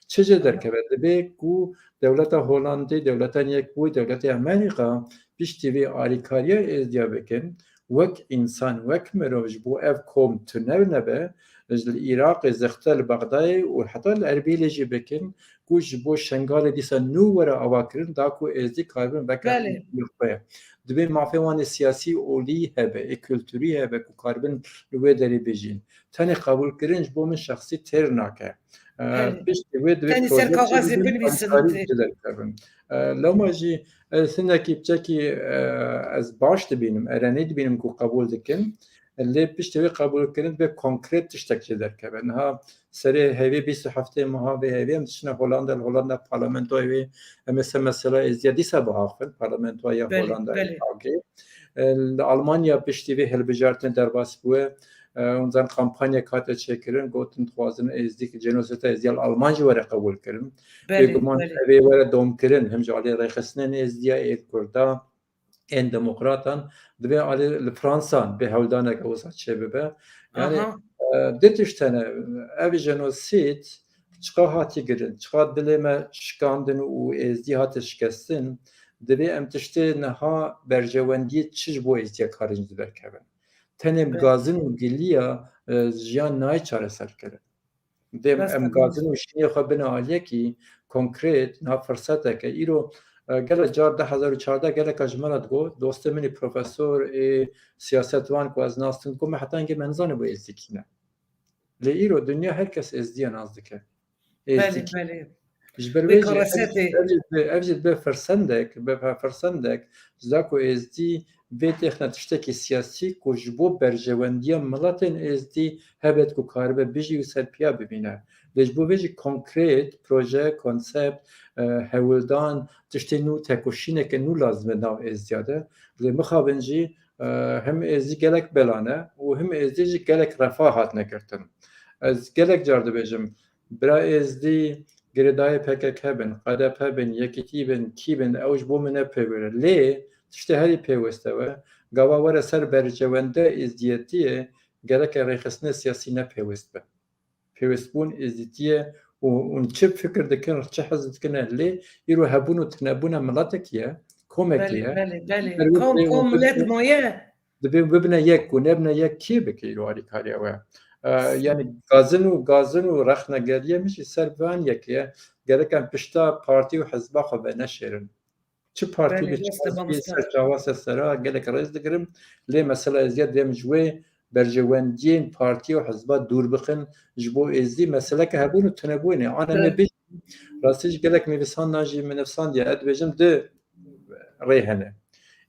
Çi jê derkeve? Dibê ku dewleta Holandê, dewleta Yekbûyî, dewleta Amerîka piştî vê alîkariya êzdiya bikin, wek însan, wek mirov ji bo ev kom tune nebe, ji li Iraqê zexte li Bexdayê û heta li Erbîlê jî bikin, ku ji bo Şengalê dîsa nû were avakirin, da ku êzdî karibin veke Belê. Yurxwê. Dibê mafê wan ê siyasî olî hebe, ê kulturî hebe ku karibin li wê derê bijîn. Tenê qebûlkirin ji bo min şexsî têr nake. E, Belê. Piştî wê divê Tenê ser projeyekî kaxezê bibînin, binivîsin alîkarî tê. Jê derkevin. E, lewma jî ez hinekî piçekî, e, ez baş dibînim, erenî dibînim ku qebûl dikin. Lê piştî wê qebûlkirin divê konkret tiştek jê derkeve. Niha serê heyvê bîst û heftê meha vê heyvê em diçine Holanda, li Holanda parlamentoyê wê em ê ser mesela êzdiya dîsa biaxivin, parlamentoya Belê, Holanda belê. Hagê. E, li Almanya piştî vê hilbijartinê derbas bûye. E, hûn zanin kampanyek hate çêkirin, gotin dixwazin êzdî, jenosîda êzdiya li Alman jî were qebûlkirin. Belê, Bêguman belê. Evê were domkirin, him ji alî rêxistinên êzdiya, ê kurda, ên demokratan, divê alî li Fransa vê hewldaneke wisa çêbibe. Yani, Aha. e, du tişt hene, ev jenosîd çiqa hatî kirin, çiqa dilê me şikandin û êzdî hate şikestin, divê em tiştê niha berjewendiyê çi ji bo êzdiya karin ji derkevin. Tenê Evet. gazin û giliya, e, jiyan nayê çareserkirin. Dêm Rast em e, gazin û şînê xwe bine aliyekî konkret, niha firseteke. Îro, e, gelek car du hezar û çardeh geleka ji me re digot, dostê min ê profesor ê siyasetvan ku ez nas dikim, digot, me heta hingê me nizanî bû êzdî kî ne. Lê îro dinya her kes êzdiya nas dike. Belê, Êzdî kî belê. Ji ber Vê wê jî ev, karasetê. ev jî bi, ev jî bi firsendek, bi firsendek, ji da ku êzdî vê têxine tiştekî siyasî ku ji bo berjewendiya miletên êzdî hebet ku karibe bijî û serpiya bibîne. Lê ji bo vê jî konkret proje, konsept, e, hewldan, tiştê nû, tekoşîneke nû lazim e nav êzdiya de. Lê mixabin jî, e, him êzdî gelek bela ne û him êzdî jî gelek refa hatine girtin. Ez gelek car dibêjim, bira êzdî girêdayê P K K bin, K D P bin, Yekîtî bin, kî bin, ew ji bo min ne pêwir e. Lê tiştê herî pêwist ew e, gava were ser berjewende êzdiyetiyê gereke rêxistinê siyasî ne pêwist be. Pêwistbûn êzdîtiyê û hûn çi fikir dikin, çi hez dikin e, lê îro hebûn û tunebûna miletekî ye, komekî Belê, ye. belê, belê. Her wek Kom, lê kom, hûn milet bibin, maye. Dibê bibine yek, ku nebine yek kê bike îro alîkariya we? E, Yanî gazin û, gazin û rexnegeriye min jî ser van yekê ye. Gerek em pişta partî û hizba xwe veneşêrin. Çi partî Belê, bi çi rast e, hizbî mamoste. ser çawa se sera gelek rêz digirim. Lê mesela êzdiya dibêm ji wê berjewendiyên partî û hizba dûr bixin, ji bo êzdî meseleke hebûn û tunebûnê. An em ê Belê. bijîn. Rastî jî gelek nivîsan nan jî min nivîsandiye. Ez dibêjim du rê hene.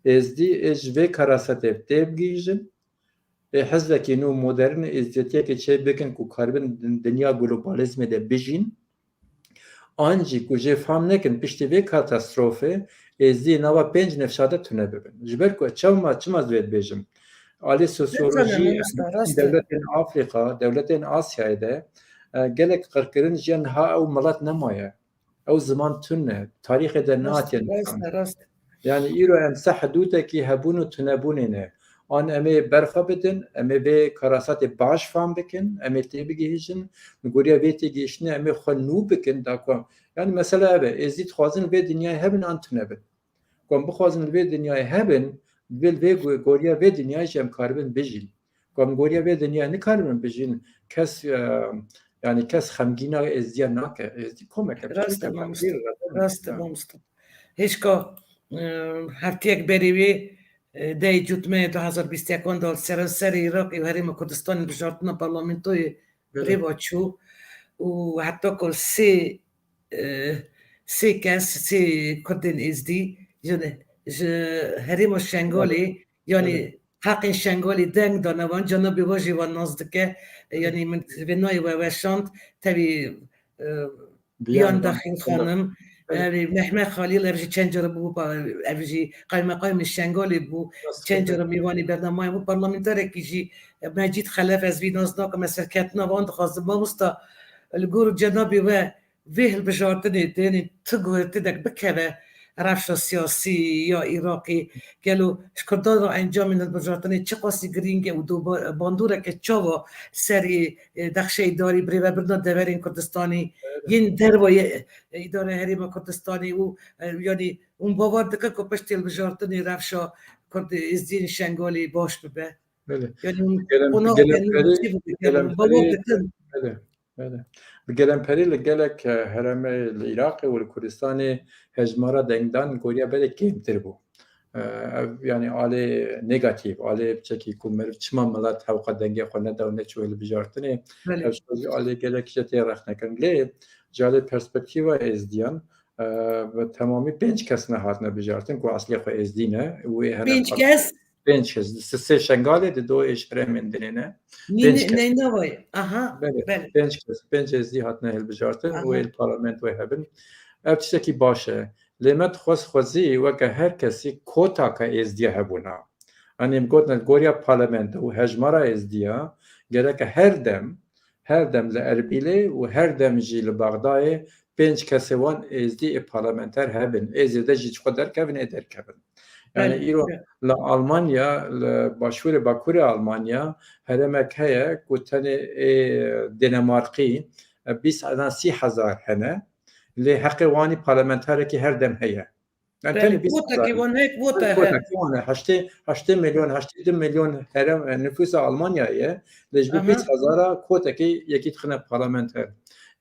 Êzdî ê ji vê karasetê têbigihîjin, ê hizbekî nû modern êzdiyetiyekê çê bikin ku karibin din-, dinya globalizmê de bijîn. An jî ku jê fam nekin, piştî vê katastrofê êzdî nava pênc nifşa de tune bibin. Ji ber ku çawa, çima ez vê dibêjim? Alî sosyolojî, Rast e, mamoste, rast e. dewletên Afrîka, dewletên Asyayê de, e, gelek qirkirin jiyan niha ew milet nemaye. Ew ziman tune, tarîxê de Rast, nehatiye rast, nivîsan. rast. Yani îro em ser hidûtekî hebûn û tunebûnê ne. An em ê berxwe bidin, em ê vê karasatê baş fam bikin, em ê têbigihîjin, li goriya vê têgihiştinê em ê xwe nû bikin, da ku em, yani mesela ev e, êzî dixwazin li vê dinyayê hebin an tune bin. Ku em bixwazin li vê dinyayê hebin, divê li vê go-, goriya vê dinyayê jî em karibin bijîn. Ku em goriya vê dinyayê nikaribin bijîn, kes, e, yani kes xemgîna êzdiya nake. Êzdî komeke Rast e, piçûk e, mamoste. Rast e, mamoste. Hêşka, e, heftiyek berê wê, e, dehê Cotmehê du hezar bîst û yek de li seranserê Iraqê û Herêma Kurdistanê bijartina parlamentoyê Belê. rêva çû û heta ku sê, e, sê kes, sê Kurdên Êzdî ji, ji Herêma Şengalê, Belê. yanî Belê. heqên Şengalê deng dane wan, cenabê we jî wan nas dike, e, yanî min vê nayê we weşand, tevî, e, Biyan Biyan Daxîn Daxîn Xanim, Belê. ev Mehmet Xalîl, ev jî çend cara bû, pa-, ev jî qaymeqamê Şengalê bû, Rast çend e. cara mêvanê bernameyê bû, parlamenterekî jî, e, Mecîd Xelef, ez vî nas nakim, ez serketina wan dixwazim. Mamosta, li gor cenabê we vê hilbijartinê, tenê tu guhertinek bikeve, rewşa siyasî ya Iraqê, gelo ji Kurdan re encamên hilbijartinê çiqasî girîng e û do ba-, bandoreke çawa serê, e, dexşeyê darî birêvebirina deverên Kurdistanê yên dervayê, e, îdare Herêma Kurdistanê û, e, yanî hûn bawer dikin ku piştî hilbijartinê rewşa Kurd, Êzdiyên Şengalê baş bibe? Belê. Yanî hûn Gelen, qonaxeke nû gelemperî, çi bikin? Bawer gelemperî, dikin? Belê, belê. Bi gelemperî li gelek, e, herêmê li Iraqê û li Kurdistanê hejmara dengdan goriya berê kêmtir bû. E, ev, yanî alê negatîf, alê biçekî ku meriv çima milet hewqa dengê xwe neda û neçû hilbijartinê, Belê. ev şo jî alê gelek jê tê rexnekirin. Lê ji alê perspektîfa Êzdiyan, e, bi temamî pênc kes nehatine bijartin ku eslê xwe Êzdî ne û wê hene Pênc kes? Pênc kes. Sisê Şengalê, di do êş herêmên dinê ne. Nî-, Pênc kes. Neyna vay. Aha, Belê, belê. Pênc kes, pênc Êzdî hatine hilbijartin û Aha. ê li parlamentoyê hebin. Ev tiştekî baş e. Lê me dixwest xwezî weke her kesî kotaka Êzdiya hebûna. Yanî em gotin, goriya parlamento û hejmara Êzdiya gereke her dem, her dem li Erbîlê û her dem jî li Bexdayê pênc kesê wan Êzdî ê parlamenter hebin. Ê zêde jî ji xwe derkevin, ê derkevin. Yani Belê, îro belê. li Almanya, li başûrê bakurê Almanya herêmek heye ku tenê ê Danimarkî, e, bîst hezar, sî hezar hene. Lê heqê wanî parlamenterekî her dem heye. Yani Belê, tenê bîst hezar. Kotekî wan heye, kwota Kotekî he. wan e. Heştê, heştê milyon, heştê du milyon herem, e, nüfusa Almanyayê ye. Lê ji bo Aha. bîst hezara kotekî yekî dixine parlamenter.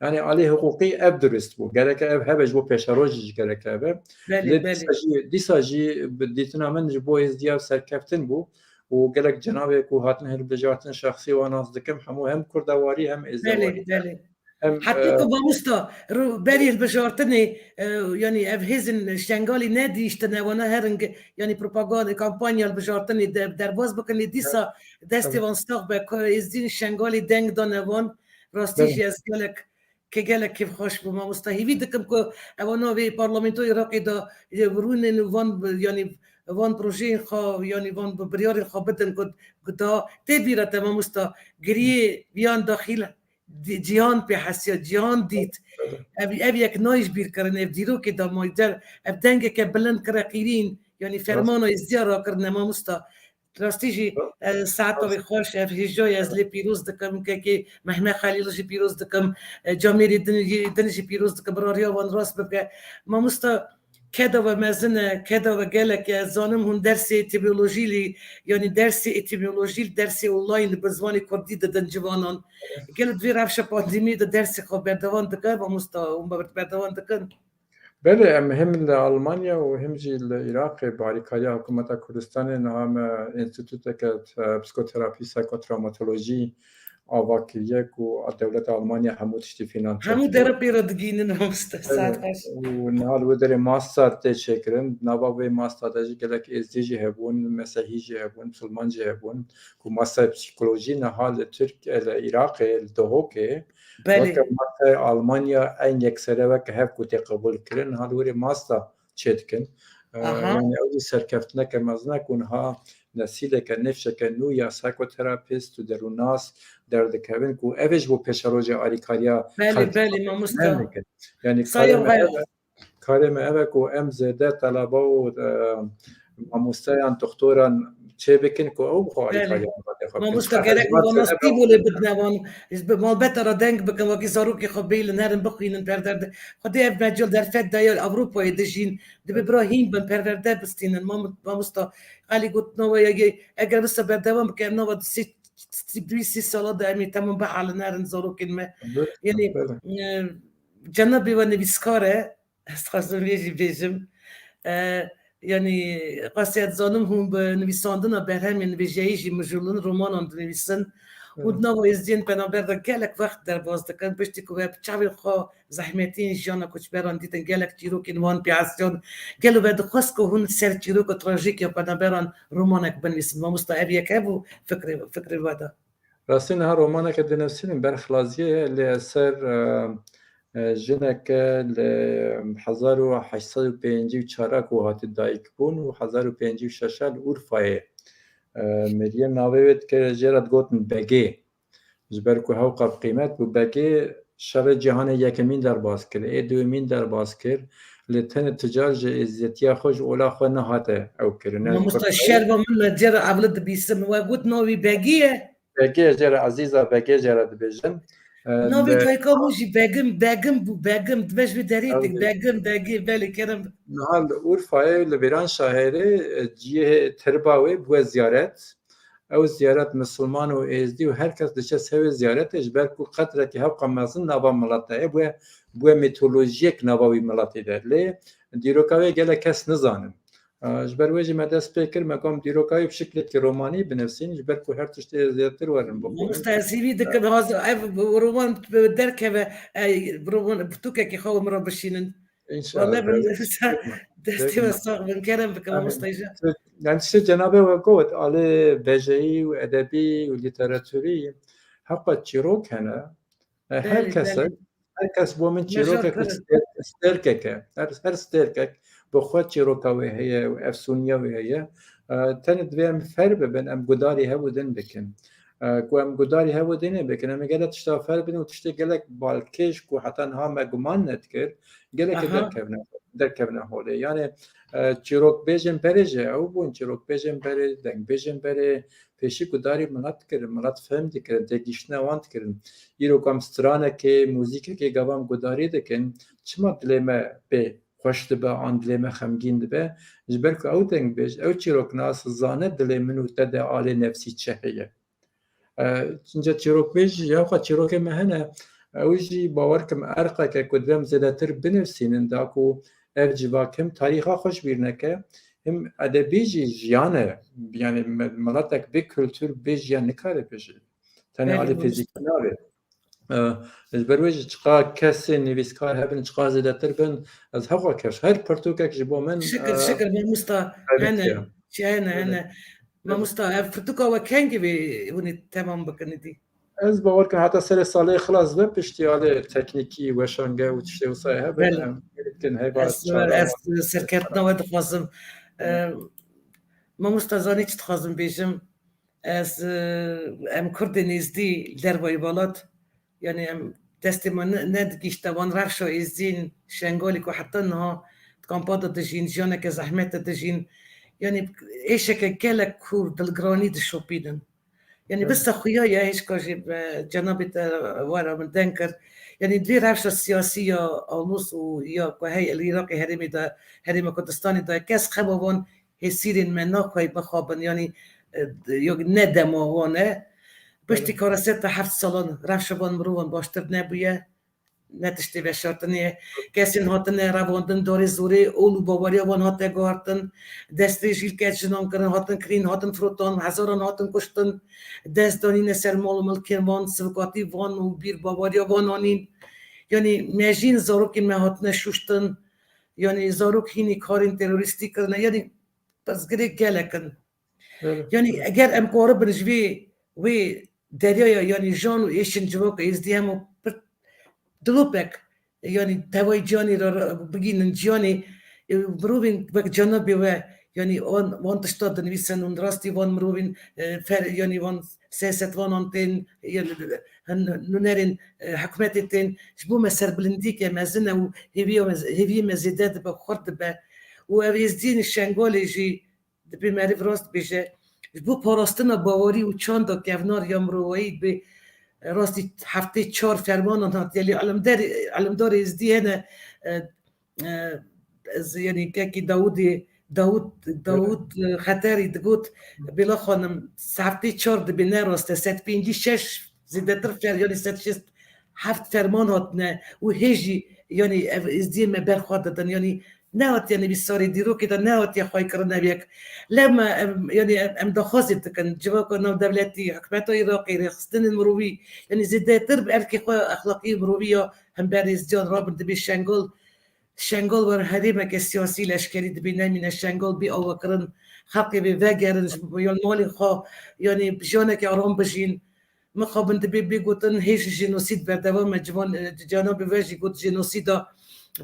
Yani alî hiqûqî ev durist bû. Gereke ev hebe ji bo pêşerojî jî gereke hebe. Belê, Lê belê. dîsa jî, dîsa jî bi dîtina min ji bo Êzdiya serkeftin bû. Û gelek cenabê ku hatin hilbijartin şexsî wan nas dikim, hemû hem kurdewarî hem êzewarî. Belê, belê. Em, Heta e, ku mamosta, ru-, berî hilbijartinê, e, yanî ev hêzên Şengalî nedihiştine, wana herin, yanî propaganda, kampanya hilbijartinê de-, derbas bikin, lê dîsa destê Evet. van sax be, ku Êzdîn Şengalî deng dane van, rastî Evet. jî ez gelek, ke gelek kêfxweş bû, mamosta. Hêvî dikim ku ewana vê parlamentoyê Iraqê de, e, rûnên û van, yanî van projeyên xwe, yanî van biryarên xwe bidin ku, ku da tê bîra te, mamosta, giriyê viyan daxîl di-, cîhan pê hesiya, cîhan dît. Ev, ev yek nayê ji bîr kirin, ev dîrokê de maye, ev dengeke bilind kire qîrîn, yanî Rast. fermana Êzdiya rakirine, mamosta. Rastî jî, Rast. e, saeta wê xweş, ev hêja ye, ez lê pîroz dikim, kekê Mehmet Xelîl jî pîroz dikim, e, camêrê din, din jî pîroz dikim, birariya wan rast bibke. Mamosta, keda we mezin e, keda we gelek e, ez zanim hûn dersê etîmolojî lî, yanî dersê etîmolojî, dersê online bi zimanê kurdî didin ciwanan. Gelo di vê rewşa pandemiyê de dersê xwe berdewam dike, mamosta, hûn ber-, berdewam dikin? Belê, em hem li Almanya û hem jî li Iraqê bi alîkariya Hikûmeta Kurdistanê niha me înstîtûteke, e, psîkoterapî, psîkotrawmatolojî ava kiriye ku dewleta Almanya hemû tiştî fînanse Hemû dike. dere pê re digihînin, mamoste, Evet, saet xweş. û niha li wê derê master tê çêkirin. Nava vê master de jî gelek êzdî jî hebûn, mesehî jî hebûn, misilman jî hebûn. Ku master psîkolojî niha li Tirk-, li Iraqê, li Duhokê, Belê. weke master Almanya eyn yeksere weke hev ku tê qebûl kirin, niha li wê derê master çêdikin. E, Aha. yani ew jî serkeftineke mezin e ku niha nesîleke, nifşeke nû ya psîkoterapîst û derûnnas derdikevin ku ev ê ji bo pêşerojê alîkariya Belê, xelkê belê, xwe mamosta. bikin. Yani Sayın karê me Xelal. ev e, karê me ev e ku em zêde teleba û, e, mamosteyan, doktoran çêbikin ku ew bi xwe Belê. alîkariya miletê xwe bikin. Mamosta, Ji xwe gerek hejmar û zêde bû. Ji bo malbeta re deng bikin, wekî zarokê xwe bêlin, herin bixwînin, perwer de. Xwedê ev mecûl derfet daye, Ewropayê dijîn. Dibê Evet. bira hîn bin, perwerde bistînin. Mam-, mamosta, Xelî gotina we ye, eger wisa berdewam bike, ev nava di sê, di sê sala de em ê temam bihelin, herin zarokên me. Evet, Yani, evet. e, cenabê we nivîskar e, ez dixwazim vê jî bêjim. E, yani, qasê ez dizanim hûn bi nivîsandina berhemên nivîjeyî jî mijûlin, romanan dinivîsin. Hûn Evet. di nava êzdiyên penaber de gelek wext derbas dikin, piştî ku we bi çavên xwe zehmetiyên jiyana koçberan dîtin, gelek çîrokên wan pê hesiyan. Gelo we dixwest ku hûn ser çîroka trajîk ya penaberan romanek binivîsin? Mamosta, ev yek hebû fikrê, fikrê we de? Rastî niha romaneke dinivîsînim, Berxlaziyê ye, lê ser, e, e, jineke li hezar û heşt sed û pêncî û çar ku hatî dayik bûn û hezar û pêncî û şeş li Urfayê, e, miriye. Navê wê dikir, jê re digotin Begê. Ji ber ku hewqa bi qîmet bû, Begê şerê cîhanê yekemîn derbas kir, ê duyemîn derbas kir, Lê tenê tu car ji êzîdetiya xwe, ji ola xwe nehate ew kirine. Mamosta, şerva min me cera evli dibîsim. We got navî Begî ye? Begê, jê re Ezîza Begê jê re dibêjin. Navê dayika min jî Begim, Begim bû, Begim. Dibe ji vê derê tik, Begim, Begê, belê kerem. Niha li Urfayê, li Vîranşehirê, cihê tirba wê bûye ziyaret. Ew ziyaret misilman û êzdî û her kes diçe ser wê ziyaretê, ji ber ku qedrekî hewqa mezin nava milet de ye, bûye, bûye mîtolojiyek nava wî miletê de. Lê dîroka wê gelek kes nizanin. Ji ber wê jî me dest pê kir, me got em dîroka wî bi şiklekî romanî binivîsîn, ji ber ku her tiştê zêdetir werin bixwin. Mamosta, ez hîvî dikim, ev roman derkeve, roman pirtûkekî xwe min re bişînin. Înşallah. Destê we sax bin, kerem bikin, mamosta îja. Yani tiştê cenabê we got, alê bejeyî û edebî û lîteraturî, heqa çîrok hene. Her kesek, her kes bo min çîrokek û stêrkek e. Her, her stêrkek bi xwe çîroka wê heye û efsûniya wê heye. Tenê divê em fer bibin, em gudarî hev û din bikin. Ku em gudarî hev û dinê bikin, em ê gelek tişta fer bin û tiştê gelek balkêş ku heta niha me guman nedikir, gelekê derkevne, derkevne holê. Yani çîrokbêjên berê jî ew bûn, çîrokbêjên berê, dengbêjên berê pêşî gudarî milet dikirin, milet fehm dikirin, têgihiştina wan dikirin. Îro ku em stranekê, muzîkekê gava em gudarî dikin, çima dilê me pê xweş dibe an dilê me xemgîn dibe? Ji ber ku ew dengbêj, ew çîroknas zane dilê min û te de alê nefsî çi heye. Çince çîrokbêj ya xwe çîrokê me hene, ew jî bawer kim erqeke ku divê em zêdetir binivîsînin, da ku ev civak him tarîxa xwe ji bîr neke, him edebî jî jiyan e. Yani me-, miletek bê kultur, bê jiyan nikare bijî. Tenê alî fizîkî nabe. Ji ber wê jî çiqa kesên nivîskar hebin, çiqa zêdetir bin, ez hewa keş. Her pirtûkek ji bo min, Şikir, şikir, mamosta. Hene, çi hene, hene. Mamosta, ev pirtûka we kengî vê hûnî temam bikin îdî? Ez bawer kim heta serê salê xilas be, piştî alê teknîkî, weşange û tiştê wisa hebe, em bikin heba. Ez, ez serkeftina we dixwazim. Mamosta, zanî çi dixwazim bêjim? Ez, e, em Kurdên êzdî dervayî welat, yani em destê me ne-, nedigihîşte van rewşa êzdiyên Şengalê ku heta niha di kampa de dijîn, jiyaneke zehmet de dijîn. Yani êşeke gelek kûr, dilgiranî dişopînin. Yani bista xuya ye, hêşka jî, e, cenabê te were min deng kir. Yani divê rewşa siyasî ya alûz û ya ku hey li Iraqê herêmê de, herêma Kurdistanê de kes xema van hêsîrên me naxwey bixabin, yanî, e, yok ne dema wan e. Piştî karaseta heft salan rewşa van mirovan baştir nebûye. Ne tiştê veşartinê ye. Kesên hatine revandin darê zorê, ol û baweriya wan hate guhartin. Destê jî li ket jinan kirin, hatin kirîn, hatin firotan, hezaran hatin kuştin. Dest danîne ser mal û milkên wan, sivikatî van û bîr baweriya wan anîn. Yanî mejîn zarokên me hatine şuştin. Yanî zarok hînî karên terorîstî kirine. Yanî pirsgirêk gelek in. Yanî eger em karibin ji vê wê deryaya, yanî jan û êşên civaka êzdî hema pir dilopek, yanî tevayî ciyanê re, re bigînin ciyanê, e, mirovên wek cenabê we, yanî wan, wan tişta dinivîsin û rastî van mirovên, e, fer, yanî van siyasetvanan tên, yanî hin nûnerên, e, hikûmetê tên, ji bo me serbilindiyeke mezin e û hêviya me, hêviyê me zêde dibe, xurt dibe. Û ev êzdiyên Şengalê jî dibê meriv rast bêje, ji bo parastina bawerî û çanda kevnar ya mirovayî dibê rastî heftê çar fermanan hatiye. Lê elimder-, elimdarê êzdî hene, e, e, ez, yanî kekî Dawudê, Dawud, Dawud, e, Xeterî digot, Bêla xanim, heftê çar dibê ne rast e, sed pêncî şeş zêdetir fer, yanî sed şêst heft ferman hatine û hê jî, yanî ev êzdiyên me ber xwe didin, yanî nehatiye nivîsarê, dîrokê de nehatiye xweykirin ev yek. Lewma em, yanî em, em daxwazê dikin, civaka navdewletî, hikûmeta Iraqê, rêxistinên mirovî, yanî zêdetir bi erkê xwe exlaqî mirovî ya hember êzdiyan rabin, dibê Şengal, Şengal were herêmeke siyasî, leşkerî, dibê nemîne Şengal bê avakirin, xelkê bê vegerin, ji yan malê xwe, yanî bi jiyaneke aram bijîn. Mixabin dibê bê gotin hê jî jenosîd berdewam e, ciwan, e, cenabê we jî got jenosîda,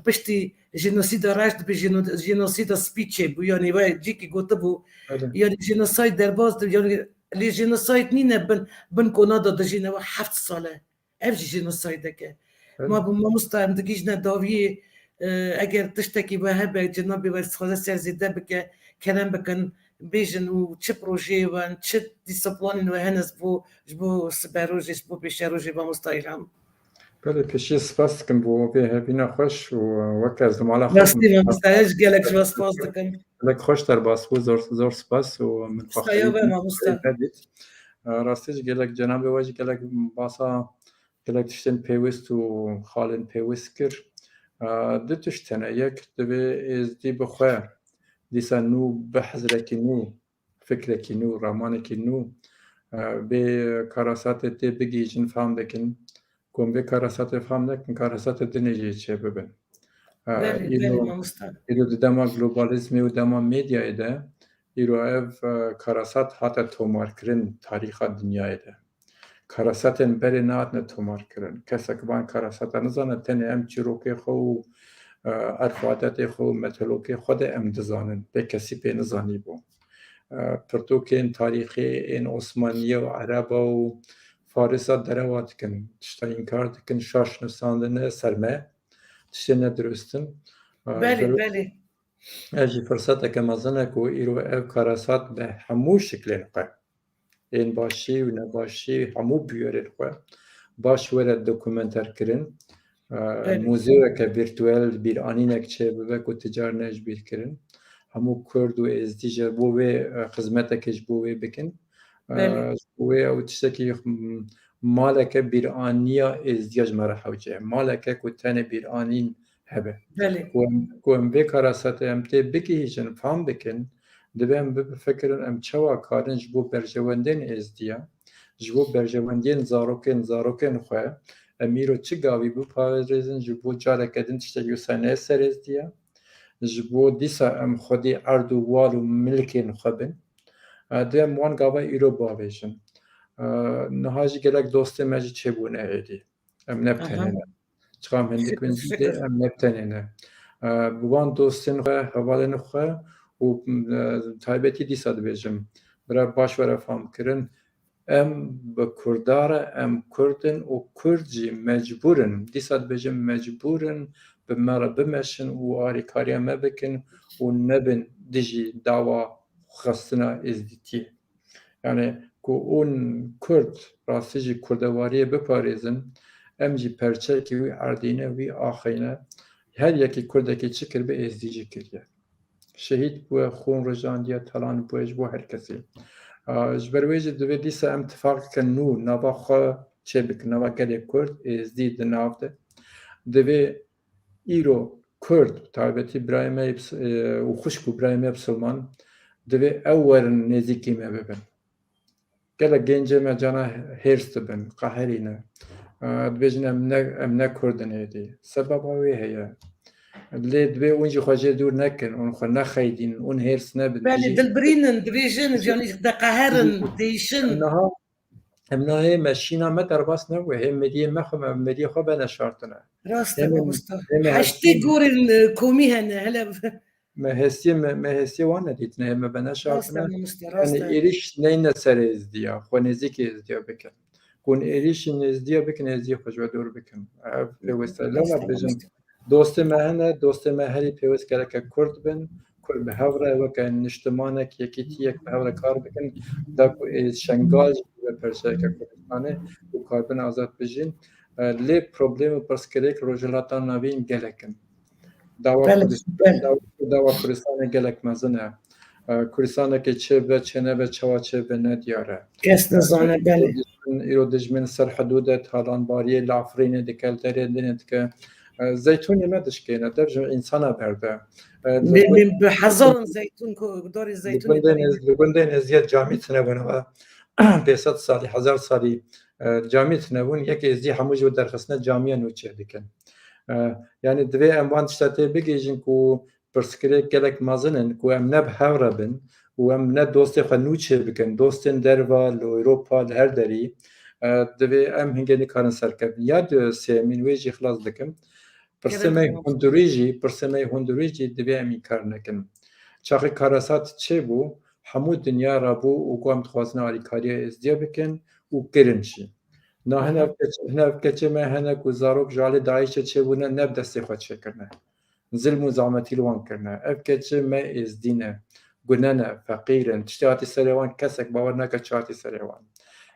piştî jenosîda reş dibê jeno-, jenosîda spî çêbû, yanî we cîkî gotibû. Belê. Yanî jenosayd derbas dibê, yanî lê jenosayd nîne bin, bin kona de dijîne we heft sal e. Ev jî jenosaydek e. Evet. Ma bi mamosta em digihîjine dawiyê, E, eger tiştekî we hebe, cenabê we dixwaze ser zêde bike, kerem bikin, bêjin û çi projeyê we, çi dîsa planên we hene ji bo, ji bo siberojê, ji bo pêşerojê, mamosta Îlham. Belê, pêşî spas dikim bo vê hevîna xweş û weke ez li mala xwe Rastî, mamosta, ez gelek ji we spas dikim. Gelek xweş derbas bû, zor, zor spas û min Saya we, mamosta. Rastî jî gelek cenabê we jî gelek basa gelek tiştên pêwist û xalên pêwist kir. Du tişt hene. Yek, divê êzdî bi xwe dîsa nû, bi hizrekî nû, fikrekî nû, ramanekî nû, bê karasatê tê bigihîjin, fam bikin. Ku em vê karasatê fam nekin, karasatê dinê jî çê bibin. Belê, belê, mamosta. Îro di dema globalizmê û dema medyayê de, îro ev, e, karasat hate tomarkirin tarîxa dinyayê de. Karasatên berê nehatine tomarkirin. Kesek van karasata nizane, tenê em çîrokê xwe û, e, erf û adetê xwe û methelokê xwe de em dizanin. Bê kesî pê nizanîbû. E, pirtûkên tarîxî ên Osmaniye û Ereba û Farisa derewa dikin. Tişta înkar dikin, şaş nusandine ser me. Tiştê ne dirust in. E, Belê, belê. Ez jî firseteke mezin e ku îro ev karasat bi hemû şiklên xwe, ên başî û nebaşî, hemû bûyerên xwe baş were dokumenterkirin. Belê. Muzeyeke vîrtuel, bîranînek çêbibe ku ti carine ji bîr kirin. Hemû Kurd û Êzdî ji bo wê, e, xizmeteke ji bo wê bikin. Belê. E, ji bo wê ew tiştekî, m-, maleke bîraniya Êzdiya ji me re hewce ye. Maleke ku tenê bîranîn hebe. Belê. Ku em, ku em vê karasatê em tê bigihîjin, fam bikin, divê em bifikirin em çawa karin ji bo berjewendên Êzdiya, ji bo berjewendiyên zarokên zarokên xwe, em îro çi gavî biparêzin, ji bo careke din tiştekî wisa neyê ser Êzdiya, ji bo dîsa em xwedî erd û wal û milkên xwe bin. E, divê em wan gava îro bavêjin. E, niha jî gelek dostê me jî çêbûne êdî. Em ne bi tenê ne. Çiqas em hindik bin jî tê, em ne bi tenê ne. E, bi wan dostên xwe, hevalên xwe û, e, taybetî dîsa dibêjim, bira baş were fam kirin, em bi Kurda re, em Kurd in û Kurd jî mecbûr in, dîsa dibêjim mecbûr in bi me re bimeşin û alîkariya me bikin û nebin dijî dawa xwestina êzdîtiyê. Yani ku hûn Kurd, rastî jî Kurdewariyê biparêzin, em jî perçekî wî erdî ne, wî axê ne. Her yekî Kurdekî çi kiribe, Êzdî jî kiriye. Şehîd bûye, xûn rijandiye, talan bûye ji bo her kesî. A, ji ber wê jî divê dîsa em tifaqeke nû nava xwe çêbikin, nava gelê Kurd, Êzdî di nav de. Divê îro Kurd, taybetî birayê me yê bis-, e, û xwişk û birayê me bisilman, divê ew werin nêzîkî me bibin. Gelek gencê me cana hêrs dibin, qeherî ne. E, dibêjin em ne, em ne Kurd in êdî. Sebeba wê heye. Lê divê hûn jî xwe jê dûr nekin, hûn xwe nexeydînin, hûn hêrs nebin. Belê, dilbirînin, dibêjin, yanî diqeherin, dihêşin. Niha Em nahê me şîna me derbas nebûye. Hê meriyê me xwe me meriyê xwe veneşartine. Rast e, mamosta. Heştê gorên, e, komî hene, hele. Me hestiyê me, me hestiyê wan nedîtine, hê me veneşartine. Rast e, mamosta, rast e. Yanî êrîş neyne ser êzdiya, xwe nêzîkî êzdiya bikin. Ku hûn êrîşî êzdiya bikin, êzdiyê xwe ji we dûr bikin. Ev pêweste. Lewma bêjin, Dostê me hene, dostê me herî pêwist gereke Kurd bin. Kurd bi hev re weke niştimanek, yekîtiyek bi hev re kar bikin. Da ku ê Şengal jî bibe perçeyeke Kurdistanê û karbin azad bijîn. E, lê problem û pirsgirêk Rojhilata Navîn gelek in. Dawa Kurdistanê gelek mezin e. E, Kurdistaneke çêbe, çênebe, çawa çêbe ne diyar e. Kes nizane, belê. Îro dijmin, îro dijmin ser hidûd e, talanbariyê li Efrînê dike, li derê dinê dike. E, zeytûnê me dişkêne, dev ji însana berde. E, bi hezaran zeytûn ku dorê zeytûnê derê. Li gundên êzdiya camî tune bûn, e, pênc sed salî, hezar salî, e, camî tune bûn, yek êzdî hemû ji derxistine camiya nû çê dikin. E, yanî divê em van tişta tê bigihîjin ku pirsgirêk gelek mezin in ku em ne bi hev re bin û em ne dostê xwe nû çê bikin, dostên derva, li Ewropa, li her derî, e, divê em hingê nikarin serkevin. Ya di sêyemîn wê jî xilas dikim. Pirsê me hundirî jî, pirsê me hundirî jî divê em înkar nekin. Çaxê karasat çêbû, hemû dinya rabû û ku em dixwazin alîkariya êzdiya bikin û kirin jî. Na hinev keç-, hinev keçê me hene ku zarok ji alî DAIŞê çêbûne, ne bi destê xwe çêkirine. zilm û zehmetî li wan kirine. Ev keçê me êzdî ne, gune ne, feqîr in. Tiştê hatî serê wan kesek bawer nake çi hatî serê wan.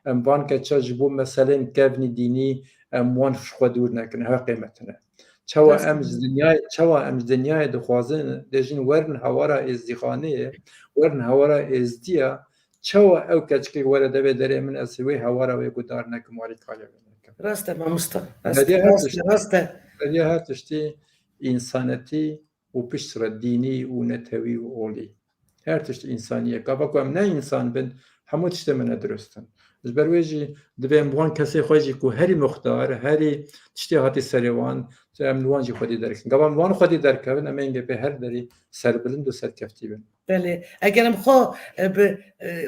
Em van keça ji bo meselên kevnî dînî em wan ji xwe dûr nekin, heqê me tune. Çawa Rast em e. ji dinyayê, çawa em ji dinyayê dixwazin, dê jin werin hewara êzdîxaneyê, werin hewara êzdiya, çawa ew keçikê were devê derê min, ez wê hewara wê guhdar nekim, warî kalê wê nekim. Rast e mamosta. Rast e, Beriya her rast e, tişt-, rast e. Beriya her tiştî însanetî û pişt re dînî û netewî û olî. Her tişt însanî ye. Gava ku em ne însan bin, hemû tiştê me ne dirust in. Ji ber wê jî divê em wan kesê xwe jî ku herî muxtar, herî tiştê hatî serê wan, em li wan jî xwedî derkin. Gava em wan xwedî derkevin, em ê hingê pê her derî serbilind û serkeftî bin. Belê. Eger em xwe, e, bi, e,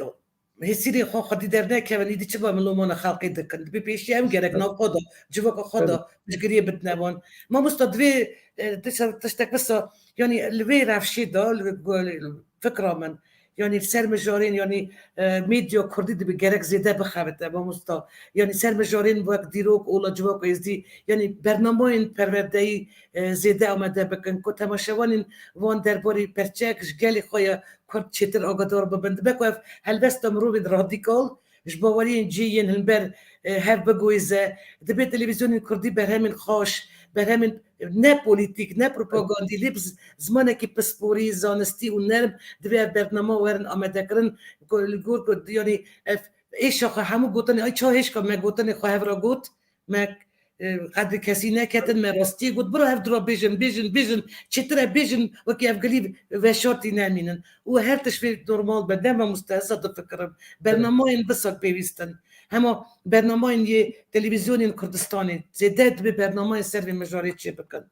hêsîrê xwe xwedî dernekevin, îdî çi be milomana xelqê dikin? Dibê pêşî em gerek Evet. nav xwe de, civaka xwe de Evet. piştgiriyê bidine wan. Mamosta divê, e, tişt-, tiştek wisa, yanî li vê rewşê de, li, li fikra min, yanî li ser mijarên, yanî, e, medya kurdî dibê gerek zêde bixebite, mamosta. Yanî ser mijarên wek dîrok, ola civaka êzdî, yanî bernamayên perwerdeyî, e, zêde amade bikin, ku temaşevanên van derbarê perçeyek ji gelê xwe ya kurd çêtir agadar bibin. Dibe ku ev helbesta mirovên radîkal ji baweriyên cihê yên hilber, e, hev biguhîze. Dibê televîzyonên kurdî berhemên xaş, berhemên ne polîtîk, ne propagandî, lê bi z-, zimanekî pisporî, zanistî û nerm divê ev bernama werin amadekirin. Ku li gor ku, yanî ev êşa xwe hemû gotinê, ay ça hêşka me gotinê xwe hev re got, me, e, qedrê kesî neketin, me rastiyê got, bira hev dura bêjin, bêjin, bêjin, çêtir e bêjin, wekî ev gilî veşartî nemînin. Û her tişt vê normal be, dema mustehsa difikirim. Bernamayên bisak pêwîst in. Hema bernamayên yê televîzyonên Kurdistanê zêde dibê bernamayên ser vê mijarê çê bikin.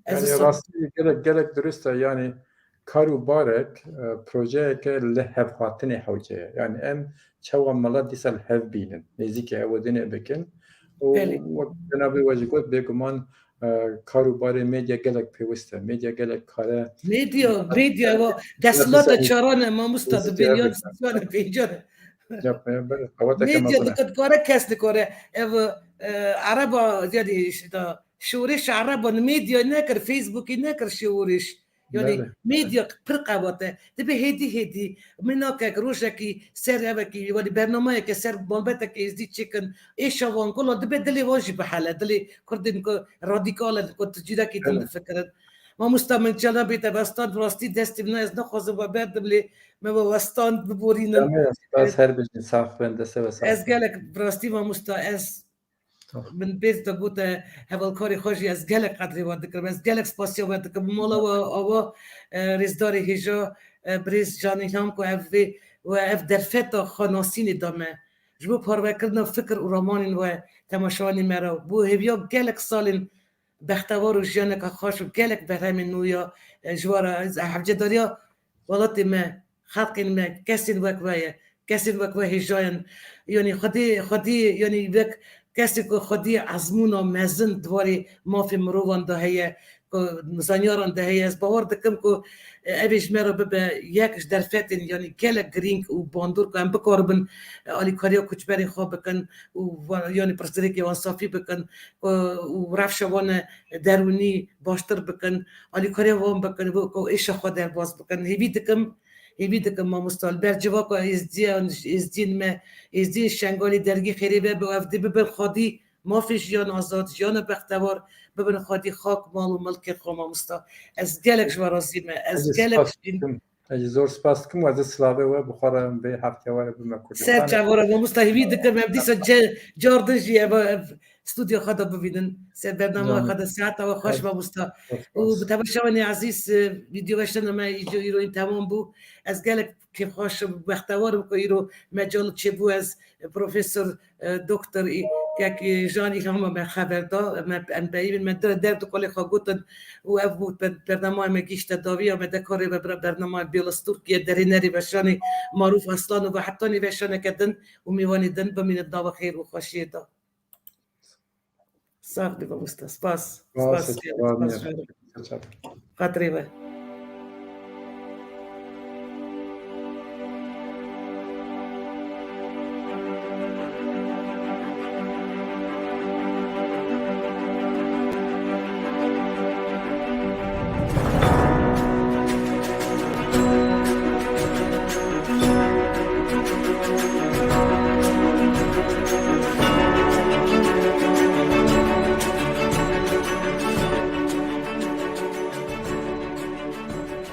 Ez Yani wisa rastî gelek, gelek dirust e. Yani kar û barek, e, projeyeke li hevhatinê hewce ye. Yani em çawa milet dîsa li hev bînin, nêzîkî hevdînê bikin. Û Belê. wek cenabê we jî got, bêguman, e, kar û barê medya gelek pêwist e. Medya gelek kare Medya, medya wa, desthilatê çaran e, mamosta, Siyasete dibê yan siyasete. Siyane pêncan e. Yapmaya böyle qeweteke Medya mezin e. Dikare kes dikare. Ev, e, ereba, yani işte, şorêş ereba, medya nekir, Facebookî nekir şorêş. Yani Belê. medya pir qewet e. Dibe hêdî hêdî, minakek, rojekî ser evekî, yani bernameyeke ser malbeteke êzdî çêkin. Êşa wan kula dibe dilê wan jî bihele. Dilê kurdên ku radîkal in, ku tu cîrekî din Belê. difikirin. Mamosta min cenabê te westan, rastî destê min ez naxwazim we berdim lê me we westan biborînin. Spas, her bijîn, sax bin, destê we sax Ez bin. gelek bi rastî mamosta ez Tamam. Min bêz de gote hevalkarê xwe jî ez gelek qedrê we dikirim. Ez gelek spasiya we dikim. Mala we awa, e, rêzdarê hêja, e, birêz Can Îlham ku ev vê, we ev derfeta xwenasînê da me. Ji bo parvekirina fikir û ramanên we temaşevanê me re. Bo hêviya gelek salên bextewar û jiyaneke xweş û gelek berhemên nû ya, e, ji we re. Ez hevcedariya welatê me, xelkên me, kesên wek we ye. Kesên wek we hêja in. Yanî xwedî, xwedî, yanî wek kesê ku xwedî ezmûna mezin di warê mafê mirovan de heye, ku zanyaran de heye. Ez bawer dikim ku, e, ev ê ji me re bibe yek ji derfetên, yanî gelek girîng û bandor ku em bikaribin, e, alîkariya koçberên xwe bikin û wa-, yanî pirsgirêkê wan safî bikin, ku, û rewşa wan derûnî baştir bikin, alîkariya wan bikin, bo ku êşa xwe derbas bikin. Hêvî dikim, hêvî dikim mamosta, li ber civaka êzdiyan, êzdiyên me, êzdiyên Şengalê dergî xêrê ve bi ev dê bibin xwedî mafê jiyan azad, jiyana bextewar, bibin xwedî xak, mal û milkên xwe mamosta. Ez gelek ji we razî me. Ez Ez ê gelek spas jî dikim. Ez ê zor spas dikim, we ez ê silavê we bi xwe re vê hefteya we re bime Kurdistanê. Ser çavara mamosta, hêvî dikim, em dîsa ce-, car din jî ev, ev stûdyo xwe de bibînin. Ser bernama Canım. xwe de, saeta we xweş Sağ ol. mamosta. Sağ ol. Û bi temaşevanê ezîz, e, vîdeo weşana me îro, îro în temam bû. Ez gelek kêfxweş û bextewar im ku îro mecal çêbû ez, e, Profesor, e, Doktor î-, kek, e, Jan Îlhama me xeber da, me, em peyivîn, me der, derd û kolê xwe gotin û ev bû ber-, bernama me gihîşte dawiya me de karê ve bira bernama Biyolaz Tirkiye derê nerê veşanê Maruf Aslan û ve hetanî veşaneke din û mêvanê din bimînin nava xêr û xweşiyê de. Sax bî mamosta. Spas. Spas, Spas, spas, spas, spas. spas. Xatirê we.